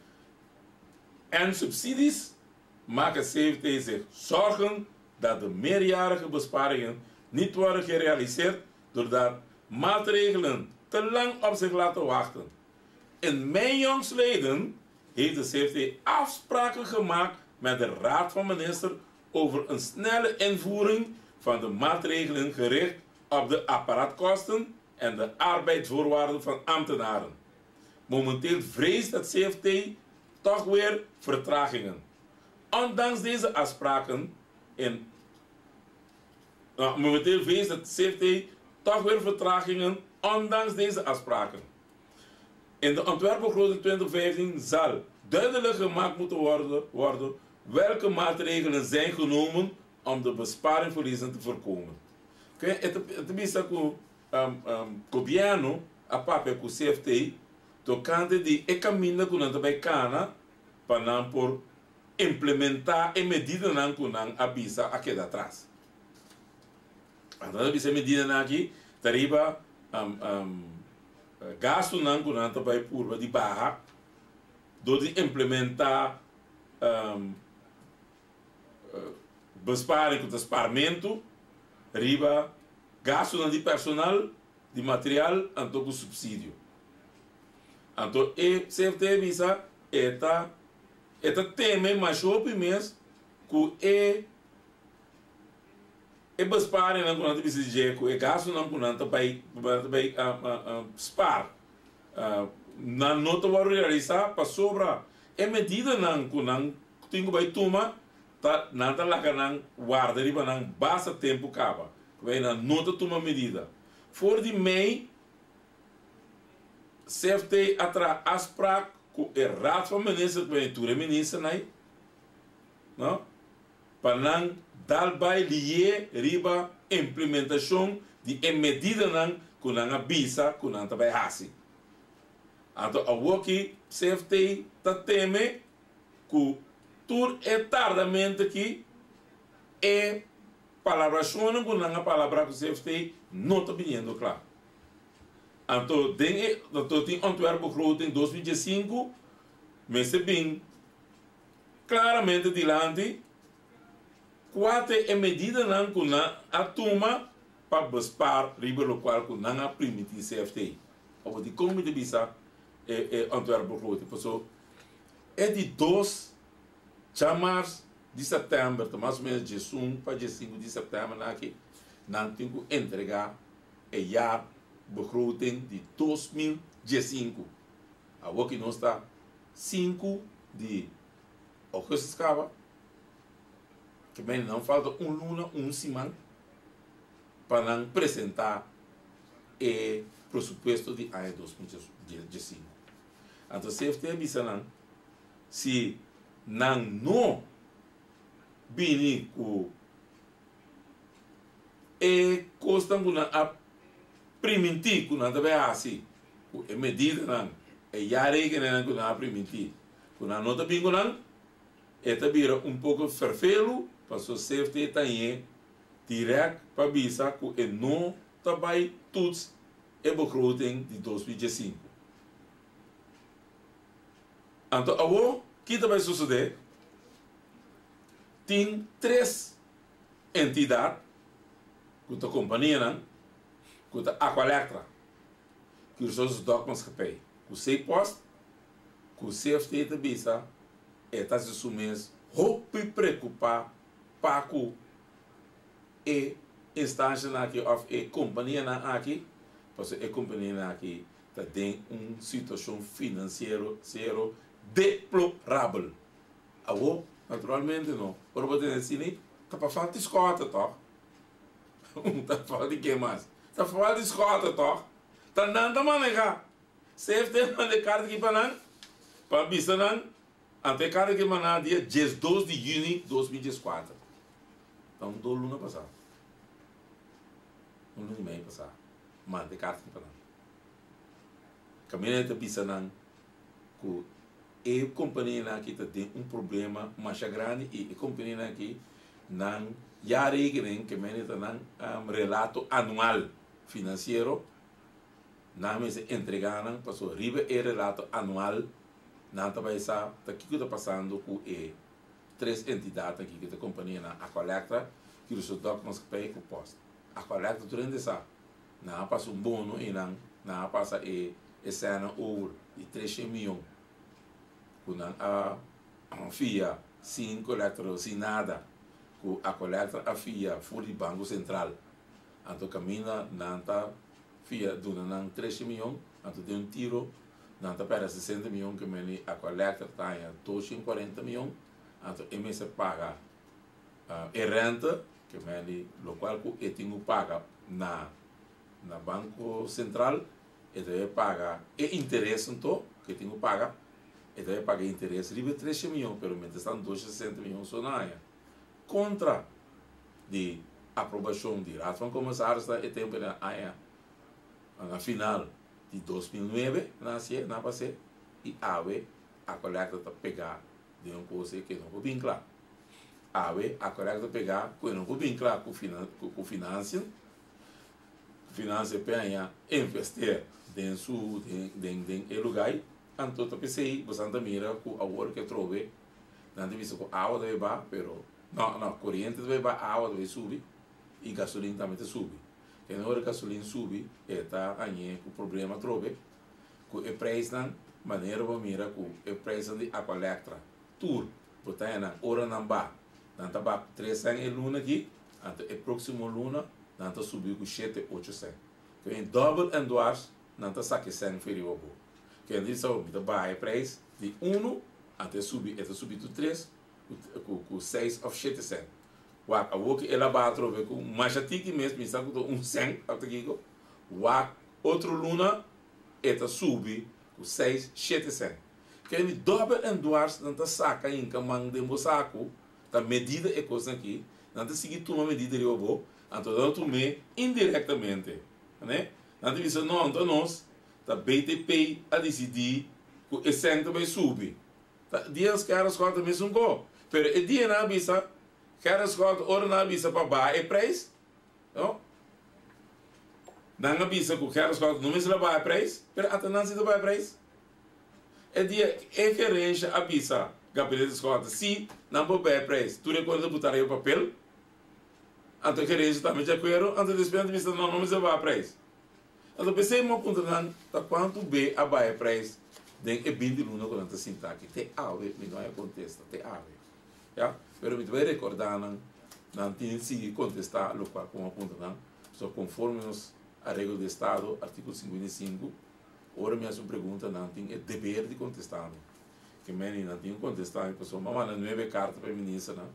en subsidies maken CFT zich zorgen dat de meerjarige besparingen niet worden gerealiseerd doordat maatregelen te lang op zich laten wachten. In mei jongsleden heeft de CFT afspraken gemaakt met de Raad van Minister over een snelle invoering van de maatregelen gericht op de apparaatkosten en de arbeidsvoorwaarden van ambtenaren. Momenteel vreest het CFT toch weer vertragingen. Ondanks deze afspraken in nou, momenteel vreest het CFT toch weer vertragingen, ondanks deze afspraken. In de ontwerpbegroting 2015 zal duidelijk gemaakt moeten worden welke maatregelen zijn genomen om de besparingverliezen te voorkomen. E ta bisa ku gobièrnu a papia ku CFT tokante di e kaminda ku nan ta bai kana pa nan por implementá e medidanan ku nan a bisa a keda atras. Anto nan a bisa e medidanan aki ta riba gastunan ku nan ta bai purba di baha dor di implementá besparing ku ta sparmentu riba gastunan di personal, di material anto ku supsidio. Anto e CFT a bisa e ta e ta teme masha hopi mes ku e e besparingnan ku nan ta bisa di dje ku e gastunan ku nan ta bai nan ta bai spar nan no ta wòrdu realisá pasobra e medidanan ku nan tin ku bai tuma ta nan ta laga nan warda riba nan basta tempu kaba ku bai nan no ta tuma medida. For di mei CFT a traha afspraak ku e Raad van Minister ku bai tur e ministernan ei no pa nan dal bai lié riba implementashon di e medidanan ku nan a bisa ku nan ta bai hasi. Anto awoki CFT ta teme ku tur e tardamentu aki e palabrashonnan ku nan a palabrá ku CFT no ta biniendo kla. Anto den e anto tin ontwerpbegroting 2015 mester bin. klaramente dilanti kua ta e medidanan ku nan a tuma pa bespaar riba lokual ku nan a primintí CFT. Awor dikon mi ta bisa e e ontwerpbegroting? Pasobra e di dos djamars di sèptèmber, ta mas o ménos diesun pa diesinku di sèptèmber nan aki, nan tin ku entregá e jaarbegroting di 2015. Awor ki nos ta 5 di augustus kaba, ke mende nan falta un luna, un siman pa nan presentá e presupuesto di aña 2015. Anto CFT a bisa nan, si nan no bini ku e kosnan ku nan a primintí ku nan ta bai hasi, ku e medidanan, e jaarrekeninnan ku nan a primintí ku nan no ta bin ku nan, e ta bira un poko ferfelu pasobra CFT ta ñe dirèkt pa bisa ku e no ta bai toets e begroting di 2015. Anto awor ki ta bai sosodé? Tin tres entidat ku ta kompanianan ku ta Aqualectra, Curaçaose Dokmaatschappij ku Zeepost ku CFT ta bisa e ta hasi su mes hopi preokupá pa ku e instanshanan aki òf e kompanianan aki pasobra e kompanianan aki ta den un situashon finansiero siero deplorabel. Awor, naturalmente no, ora bo tene asina, ta pa falta di skòta tòg? Ta falta di ke mas? Ta falta di skòta tòg? Ta nan ta manehá. CFT manda e karta aki pa nan, pa bisa nan, anto e karta aki manda dia 12 di yüni 2014. Ta un dos luna pasá. Un luna i mei pasá, manda e karta aki pa nan. Kaminda e ta bisa nan ku e kompanianan aki ta den un problema masha grandi i e kompanianan aki nan jaarrekening, ke mende ta nan relato anual finansiero, nan mester entrega nan pasobra riba e relato anual nan ta bai sa ta kiko ta pasando ku e tres entidatnan aki, ku ta kompanianan Aqualectra, Curaçao Dokmaatschappij ku Post. Aqualectra tur hende sa. Nan a pasa un bono i nan nan a pasa e esena over di 300 miyon ku nan a fia sin colector sin nada ku a colector a fia for di Banko Sentral. Anto kaminda nan ta fia duna nan 300 miyon, anto den un tiro nan ta pèrdè 60 miyon ke meni a colector ta haña 240 miyon, anto e mester paga E rente, ke meni lokual ku e tin ku paga na na Banko Sentral, e debe paga e interes anto ku e tin ku paga, e debe paga e interes riba e tresha mion, pero mientras tanto dosha sesenta mion so na haña. Kontra di aprobashon di Raad van Commissaris na e tempu na aña na final di 2009 nan a hasié, nan a pas'é, i awe Aqualectra ta pegá den un kos e ke no por bin kla. Awe Aqualectra ta pegá ku e no por bin kla ku ku financiën, ku financiën pe haña investeer den su den den e lugá ei. Anto ta p'esei bosan ta mira ku awor ke atrobe nan ta bisa ku awa ta bai ba pero no no koriente ta bai ba awa ta bai subi i gasolin tambe ta subi. Kende ora gasolin subi e ta hañ'é ku problema atrobe. Ku e preisnan, manera bo mira ku e preisnan di Aqualectra tur bo ta haña nan ora nan ba, nan ta ba ku tres sèn e luna aki, anto e próksimo luna nan ta subi ku shete, ocho sèn. Ke men dòbel en dwars nan ta saka e sèn for riba bo. Ke nan di sa mi ta baha e preis di unu, anto e subi e ta subi tu tres ku ku seis òf shete sèn. Wak, awor ku el a baha atrobe ku masha tiki mes, mi sa ku ta un sèn òf ta kiko, wak otro luna e ta subi ku seis, shete sèn. Ken di dòbel en dwars nan ta saka hinka man den bo saku, ta medida e kosnan aki, nan ta sigui tuma medida riba bo, anto nan ta tum'é indirektamente. Ne? Nan ta bisa, no, anto nos ta BTP a disidí ku e sèn ta bai subi. Ta dia Gerrit Schotte mesun ko. Pero e dia nan a bisa, Gerrit Schotte ora nan a bisa pa baha e preis, No. Nan a bisa ku Gerrit Schouten no mester a baha e prijs, pero ata nan si ta baha e prijs. E dia e gerensha a bisa. Gabinete Schotte, si nan por bay prijs, tur e cosa ta buta riba papel, anto gerencia tambe di acuerdo, anto despues nan ta bisa no, no mester baha prijs. Anto p'esei mi a puntra nan ta cuanto be a baha e prijs den e binti luna cu nan ta sinta aki. Te awe mi no haya contesta, te awe. Ya, pero mi ta bay recorda nan, nan tin sigui contesta locual cu mi a puntra nan, pasobra conforme nos Areglo di Estado, articulo 55, ora mi haci un pregunta nan tin e deber di contesta mi. Ke meni nan tin ku kontestá mi pasobra mi a manda nuebe karta pa e ministernan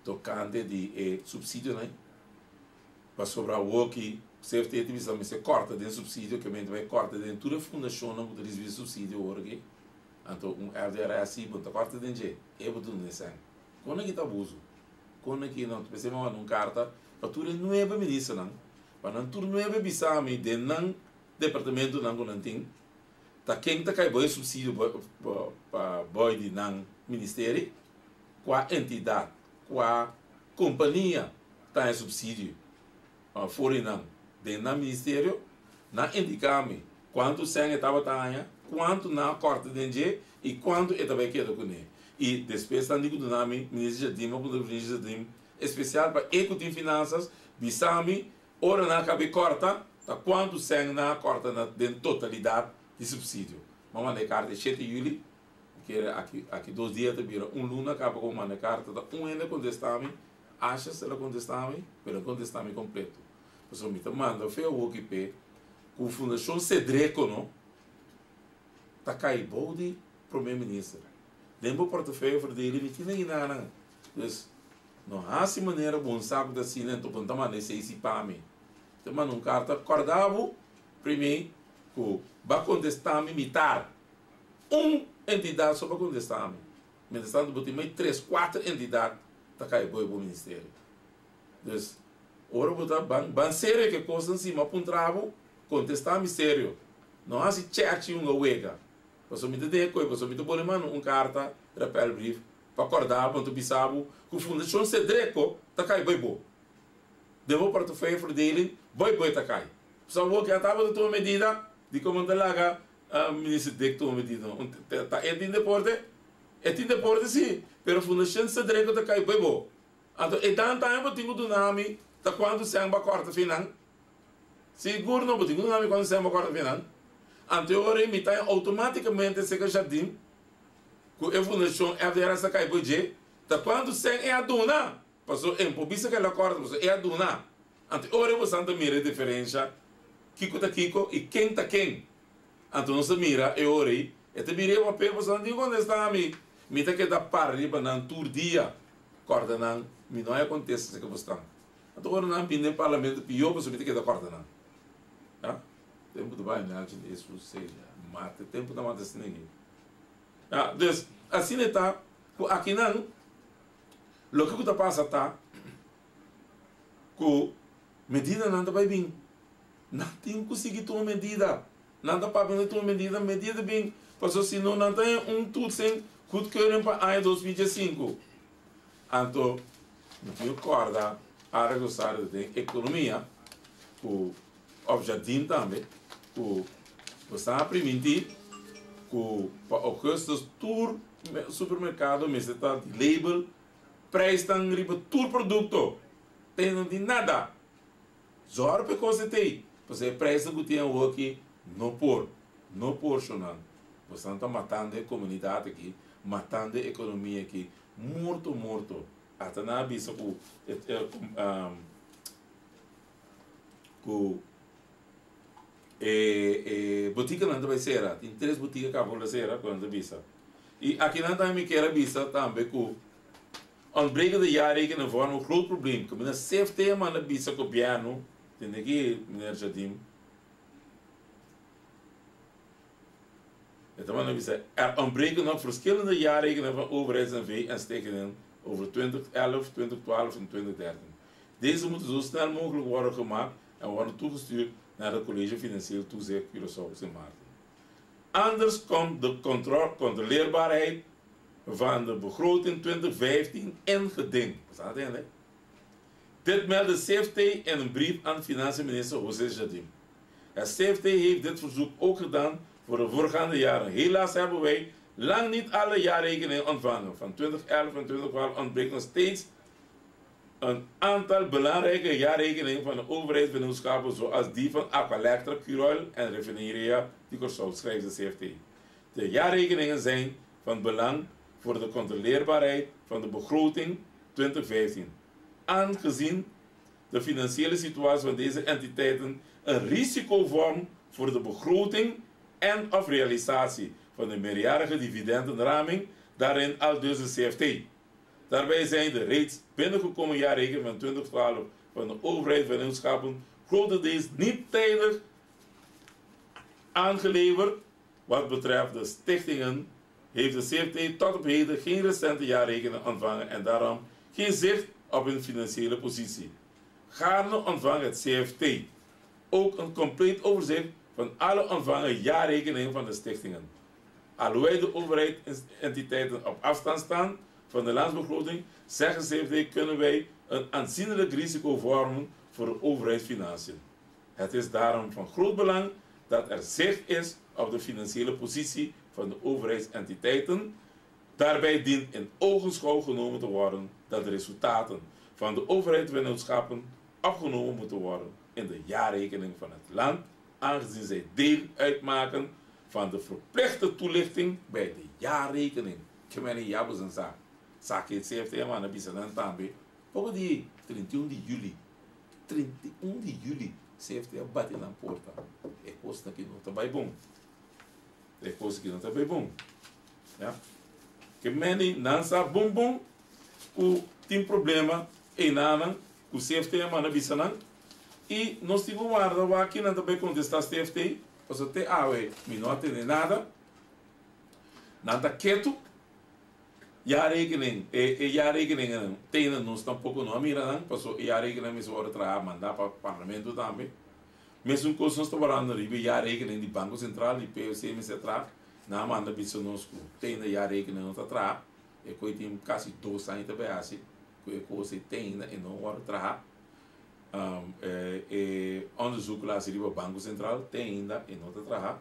tokante di e supsidionan pasobra awoki CFT ta bisa mester kòrta den supsidio ke meni ta bai kòrta den tur e fundashonnan ku ta risibí supsidio awor aki anto un FDRS si bo no ta kòrta den dje e bo duna e sèn kon aki ta abuso kon aki no p'esei mi a manda un karta pa tur e nuebe ministernan pa nan tur nuebe bisa mi den nan departamentonan ku nan tin. Ta ken ta kai bo e subsidio pa boi di nan ministeri? Kua entidat, kua kompania ta haña subsidio for di nan den nan ministerio? Nan indiká mi kuantu sèn e tabata haña, kuantu nan a kòrta den dje i kuantu e ta bai keda kuné. I despues nan di ku duna mi, Minister Jardim a puntra Minister Jardim, espesial pa e ku tin finansas, bisa mi Ora nan a kabe kòrta, ta kuantu sèn nan a kòrta na den totalidat di supsidio? Mi a manda e karta e shete yüli, mi kere aki aki dos dia ta bira un luna kaba ku mi manda e karta, ta un hende a kontestá mi, Ashes el a kontestá mi, pero el a kontestá mi kompleto. Pasobra mi ta manda fe awoki p'e ku Fundashon Sedreko no ta kai bou di Prome Minister. Den bo portefeuille verdeling mi tin na ginanan. Dus. No hasi manera bon sa ku ta asina, enton bo no ta manda esei si pa mi. Ta manda un karta kòrda bo primé ku bo a kontestá mi mitar. Un entidat so bo a kontestá mi. Mientras tanto bo tin mai tres, kuater entidat ta kai bo e bo ministerio. Dus ora bo ta ban ban serio ku e kosnan si mi a puntra bo, kontestá mi serio. No hasi chèchi hunga wega. Pasobra mi ta deha koe, pasobra mi ta pone manda un karta, rappelbrief, Pa kòrda bo, ta bisa bo ku Fundashon Sedreko ta kai bai bo. Den bo portefeuille verdeling, bai bo e ta kai. Pasobra bo ke a tabata tuma medida, dikon bo no ta laga Minister Dick tuma medida? Ta e tin deporte? E tin deporte si, pero Fundashon Sedreko ta kai bai bo. Anto e dan tambe bo tin ku duna mi ta kuantu sèn bo a kòrta fi nan. Sigur no, bo tin ku duna mi kuantu sèn bo a kòrta fi nan. Anto e ora ei mi ta outomátikamente seka Jardim. Ku e fundashon FDRS a kai bo dje, ta kuantu sèn e a duna? Paso e por bisa ku el a kòrta, paso e a duna. Anto e ora bosan ta mira e diferensha, kiko ta kiko i ken ta ken. Anto nos ta mira e ora ei, e ta bira e papel, paso nan tin ku kontestá mi. Mi ta keda para riba nan tur dia, kòrda nan, mi no a kontesta esaki bosnan. Anto ora nan bini den parlamento pió, paso mi ta keda kòrda nan. Ya, tempu ta bai, Nelson, Hesus, seis, mata, tempu ta mata asina aki. Ya, dus asina e ta ku akinan loke ku ta pasa ta ku medidanan ta bai bin. Nan tin ku sigui tuma medida. Nan ta papia di tuma medida, medida ta bin pasobra si no nan ta haña un toetsing goedkeuring pa aña 2015. Anto mi tin ku kòrda Ara Rosario den ekonomia ku Of Jardim tambe ku bo sa primintí ku pa augustus tur supermerkado mester ta di label prijsnan riba tur produkto. Te no tin nada. Zòrg pa e kos etei, pasobra e prijsnan ku tin awoki no por, no por shonnan. Bosan ta matando e komunidat aki, matando e ekonomia aki, morto morto. Ata nan a bisa ku e ku e e botikanan ta bai sera, tin tres botika kaba ku ta sera ku nan ta bisa. I akinan tambe mi kier a bisa tambe ku ontbrekende jaarrekening vormen un groot probleem. Ku mi na CFT a manda bisa gobièrnu, tende aki meneer Jardim, e ta manda bisa er ontbreken nog verschillende jaarrekeningen van overheids NV en stichtingen over 2011, 2012 en 2013. Deze moeten zo snel mogelijk worden gemaakt en worden toegestuurd naar het College Financieel Toezicht Curaçao Sint Maarten. Anders komt de controleerbaarheid van de begroting 2015 in geding. Wat staat hè? Dit meldt de CFT in een brief aan financiënminister José Jardim. Het CFT heeft dit verzoek ook gedaan voor de voorgaande jaren. Helaas hebben wij lang niet alle jaarrekeningen ontvangen. Van 2011 en 2012 ontbreekt nog steeds een aantal belangrijke jaarrekeningen van de overheidsvennootschappen zoals die van Aqualectra, Curoil en Refineria di Kòrsou, schrijft de CFT. De jaarrekeningen zijn van belang voor de controleerbaarheid van de begroting 2015. Aangezien de financiële situatie van deze entiteiten een risico vormt voor de begroting en of realisatie van de meerjarige dividendenraming, daarin aldus de CFT. Daarbij zijn de reeds binnengekomen jaarrekeningen van 2012 van de overheidsvennootschappen grotendeels niet tijdig aangeleverd. Wat betreft de stichtingen heeft de CFT tot op heden geen recente jaarrekeningen ontvangen en daarom geen zicht op hun financiële positie. Gaarne ontvangt het CFT ook een compleet overzicht van alle ontvangen jaarrekeningen van de stichtingen. Alhoewel de overheidsentiteiten op afstand staan van de landsbegroting, zeggen CFT, kunnen wij een aanzienlijk risico vormen voor de overheidsfinanciën. Het is daarom van groot belang dat er zicht is op de financiële positie van de overheidsentiteiten. Daarbij dient in ogenschouw genomen te worden dat de resultaten van de overheidsvennootschappen opgenomen moeten worden in de jaarrekening van het land, aangezien zij deel uitmaken van de verplichte toelichting bij de jaarrekening. Ke men ya bo sa sa ku CFT a bisa nan tambe. Poko di 31 di yüli, 31 di yüli, CFT a bati na porta. E kos aki no ta bai bon. E kos aki no ta bai bon. Ja? Ke men nan sa bon bon ku tin problema einan ku CFT a bisa nan i nos tin ku warda wak ki nan ta bai kontestá CFT, pasobra te awe mi no a tende nada. Nan ta ketu. Jaarrekening, e jaarrekeningen tene nos tampoko no a mira nan, paso e jaarrekening mester wòrdu traha mandá pa parlamento tambe. Mesun kos nos ta wardando riba e jaarrekening di Banko Sentral, di POC mester traha, nan a manda bisa nos ku tene jaarrekening no ta traha, e koe tin kasi dos aña ta bai hasi ku e kos ei tene e no wòrdu traha. E onderzoek ku lo hasi riba Banko Sentral te ainda e no ta traha.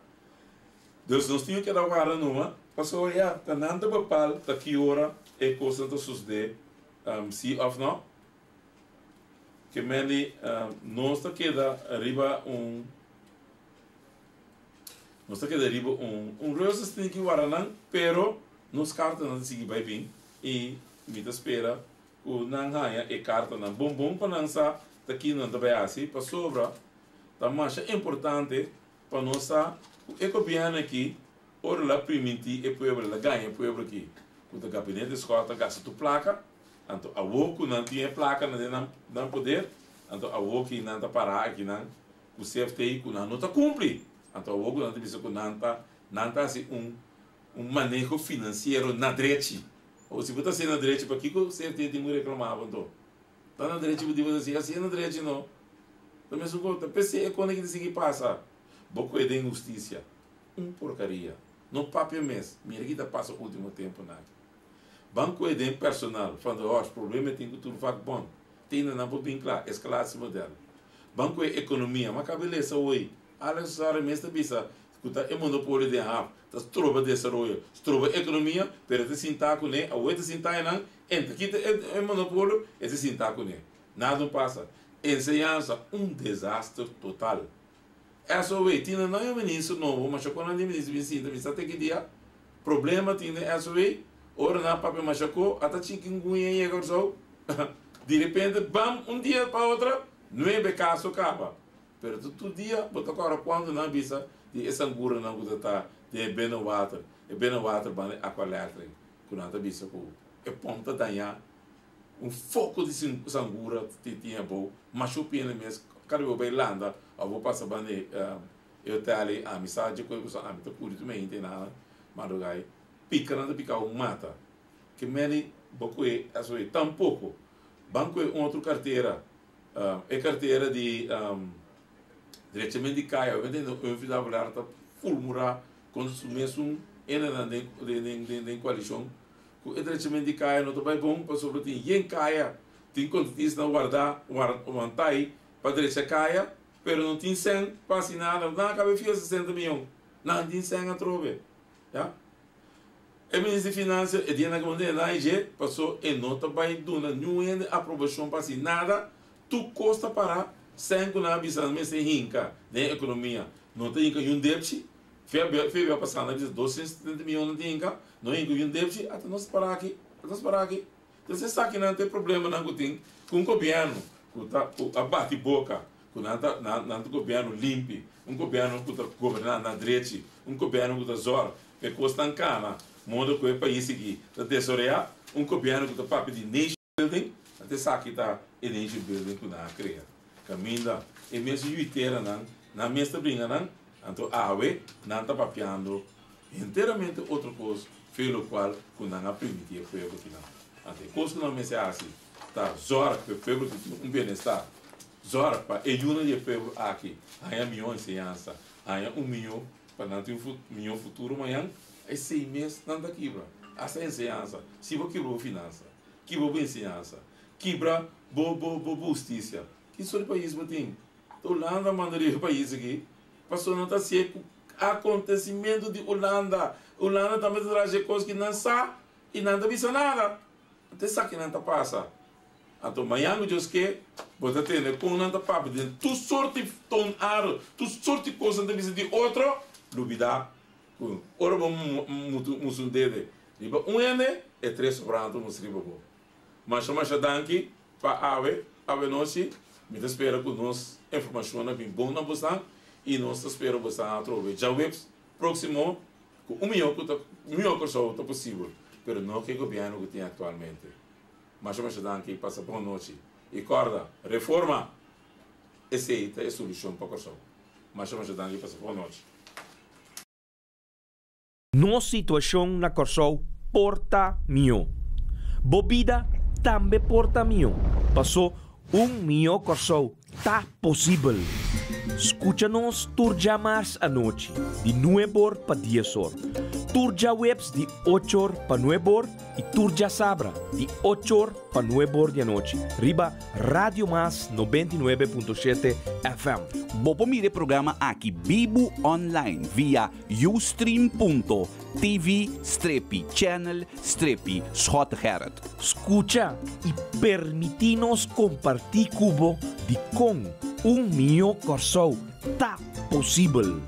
Dus nos tin ku keda warda numa, pasobra ya, ta nan ta bepal ta ki ora e kosnan ta sosodé, si òf nò. Ke mende nos ta keda riba un, nos ta keda riba un, un reuses tin ki warda nan, pero nos kartanan ta sigui bai bin i mi ta spera ku nan haña e kartanan bon bon pa nan sa ta ki nan ta bai hasi, pasobra ta masha importante Pa nos sa ku e gobièrnu aki ora el a primintí e pueblo, el a gaña e pueblo aki ku ta gabinete Schotte ta gasta tur plaka, anto awor ku nan tin e plaka na den nan poder, anto awor ki nan ta pará akinan ku CFT ku nan no ta kumpli, anto awor ku nan ta bisa ku nan ta nan ta hasi un un maneho finansiero na drechi. Awor si bo ta hasié na drechi pakiko CFT tin ku reklamá bo anto? Ta na drechi bo di bo ta si asi na drechi no. Ta mesun kos ta p'esei e kos aki ta sigui pasa. Bo koe den hustisia. Un porkaria. No papia mes. Mira ki ta pasa ultimo temponan aki. Ban koe den personal. Van der Horst problema e tin ku tur vakbond. Tene nan por bin kla. Escalatiemodel. Ban koe ekonomia. M'a kaba e lesa hoy. Alex Osario mes ta bisa ku ta e monopolio den haf ta stroba desaroyo, stroba ekonomia, pero e ta sinta kuné, awor e ta sinta einan, en ta kita e monopolio, e ta sinta kuné. Nada no pasa. Enseñansa, un desaster total. SOW, tin nan e minister nobo, masha kon nan di minister bin sinta, mi sa te ki dia, problema tin den SOW, ora nan a papia masha ko, ata chikungunya yega Kòrsou, direpente bam, un dia pa otro, nuebe kaso kaba. Pero ta tur dia bo ta kòrda kuantu nan a bisa di e sanguranan ku ta ta den e binnenwater, e binnenwater banda e aqualectric, ku nan ta bisa ku e pòmp ta dañá, un foko di sangura tin tin abou, masha hopi hende mes kada bo bai landa òf bo pasa banda e hotel ei, ami sa dje koe pasobra ami ta kuri tur mi hende einan madrugá ei, pika nan ta pika bo mata. Ke meni bo koe asoe tampoko, ban koe un otro kartera. E kartera di drechament di kaya, obviamente Humphrey Davelaar ta fulmurá kontra su mesun hendenan den koalishon ku e drechament di kaya no ta bai bon pasobra tin yen kaya, tin kontratisnan wardá, wantá pa drecha kaya pero no tin sèn pa hasi nada, nan a kaba e fia 60 miyon, nan tin sèn atrobe, ya. E minister di Finansia e dia nan ku manda e dje paso e no ta bai duna niun hende aprobashon pa hasi nada, tur kos ta para sen ku nan a bisa nan mester hinka den ekonomia no ta hinka niun depchi, fe bia pasa nan a bisa 270 miyon nan ta hinka no hinka niun depchi ata nos para aki ata nos para aki. Entonces esakinan ta e problemanan ku tin ku un gobièrnu ku ta ku a bati boka ku nan ta nan nan ta gobièrnu limpi, un gobièrnu ku ta goberná na drechi, un gobièrnu ku ta zòrg pa e kosnan kana modo ku e pais aki ta desaroyá, un gobièrnu ku ta papia di nation building, anto esaki ta e nation building ku nan a krea. Kaminda e mes yuiteranan nan mes ta bringa nan, anto awe nan ta papiando Henteramente otro kos fe lokual ku nan a permití e pueblo kinan. Anto e kos ku nan mester hasi ta zòrg pa e pueblo ki tin un bienestar, zòrg pa e yunan di e pueblo aki haña mihó enseñansa, haña un mihó pa nan tin un mihó futuro mañan. Esei mes nan ta kibra, hasta enseñansa. Si bo kibra bo finansa, kibra bo enseñansa, kibra bo bo bo hustisia, ki sort di pais bo tin? Ta Hulanda manda riba e pais aki? Pasobra nan ta hasié ku akontesimentu di Hulanda. Hulanda tambe ta traha e kos ku nan sa i nan ta bisa nada. Anto esaki nan ta pasa. Anto mañan ku Dios ke, bo ta tende kon nan ta papia den tur sorti ton aro, tur sorti kos nan ta bisa di otro. Lubidá ku ora bo mustra un dede riba un hende, e tres sobrando ta mustra riba bo. Masha masha danki pa awe, awe nochi. Mi ta spera ku nos informashon a bin bon na bosan i nos ta spera bosan atrobe djaweps próksimo ku un mihó ku ta mihó Kòrsou ta posibel, pero no ku e gobièrnu ku tin aktualmente. Masha masha danki, pasa bon nochi i kòrda, reforma! Esei ta e solushon pa Kòrsou. Masha masha danki, pasa bon nochi. Nos situashon na Kòrsou por ta mihó. Bo bida tambe por ta mihó, pasó un mihó Kòrsou ta posibel. Skucha nos tur djamars anochi di nueb'or pa dies'or, tur djaweps di och'or pa nueb'or i tur djasabra di och'or pa nueb'or di anochi riba Radio Mas 99.7 FM. Bo por mira e programa aki bibu online via ustream.tv strepi channel strepi Schottegerrit. Skucha i permití nos kompartí ku bo dikon un mihó Kòrsou ta posibel.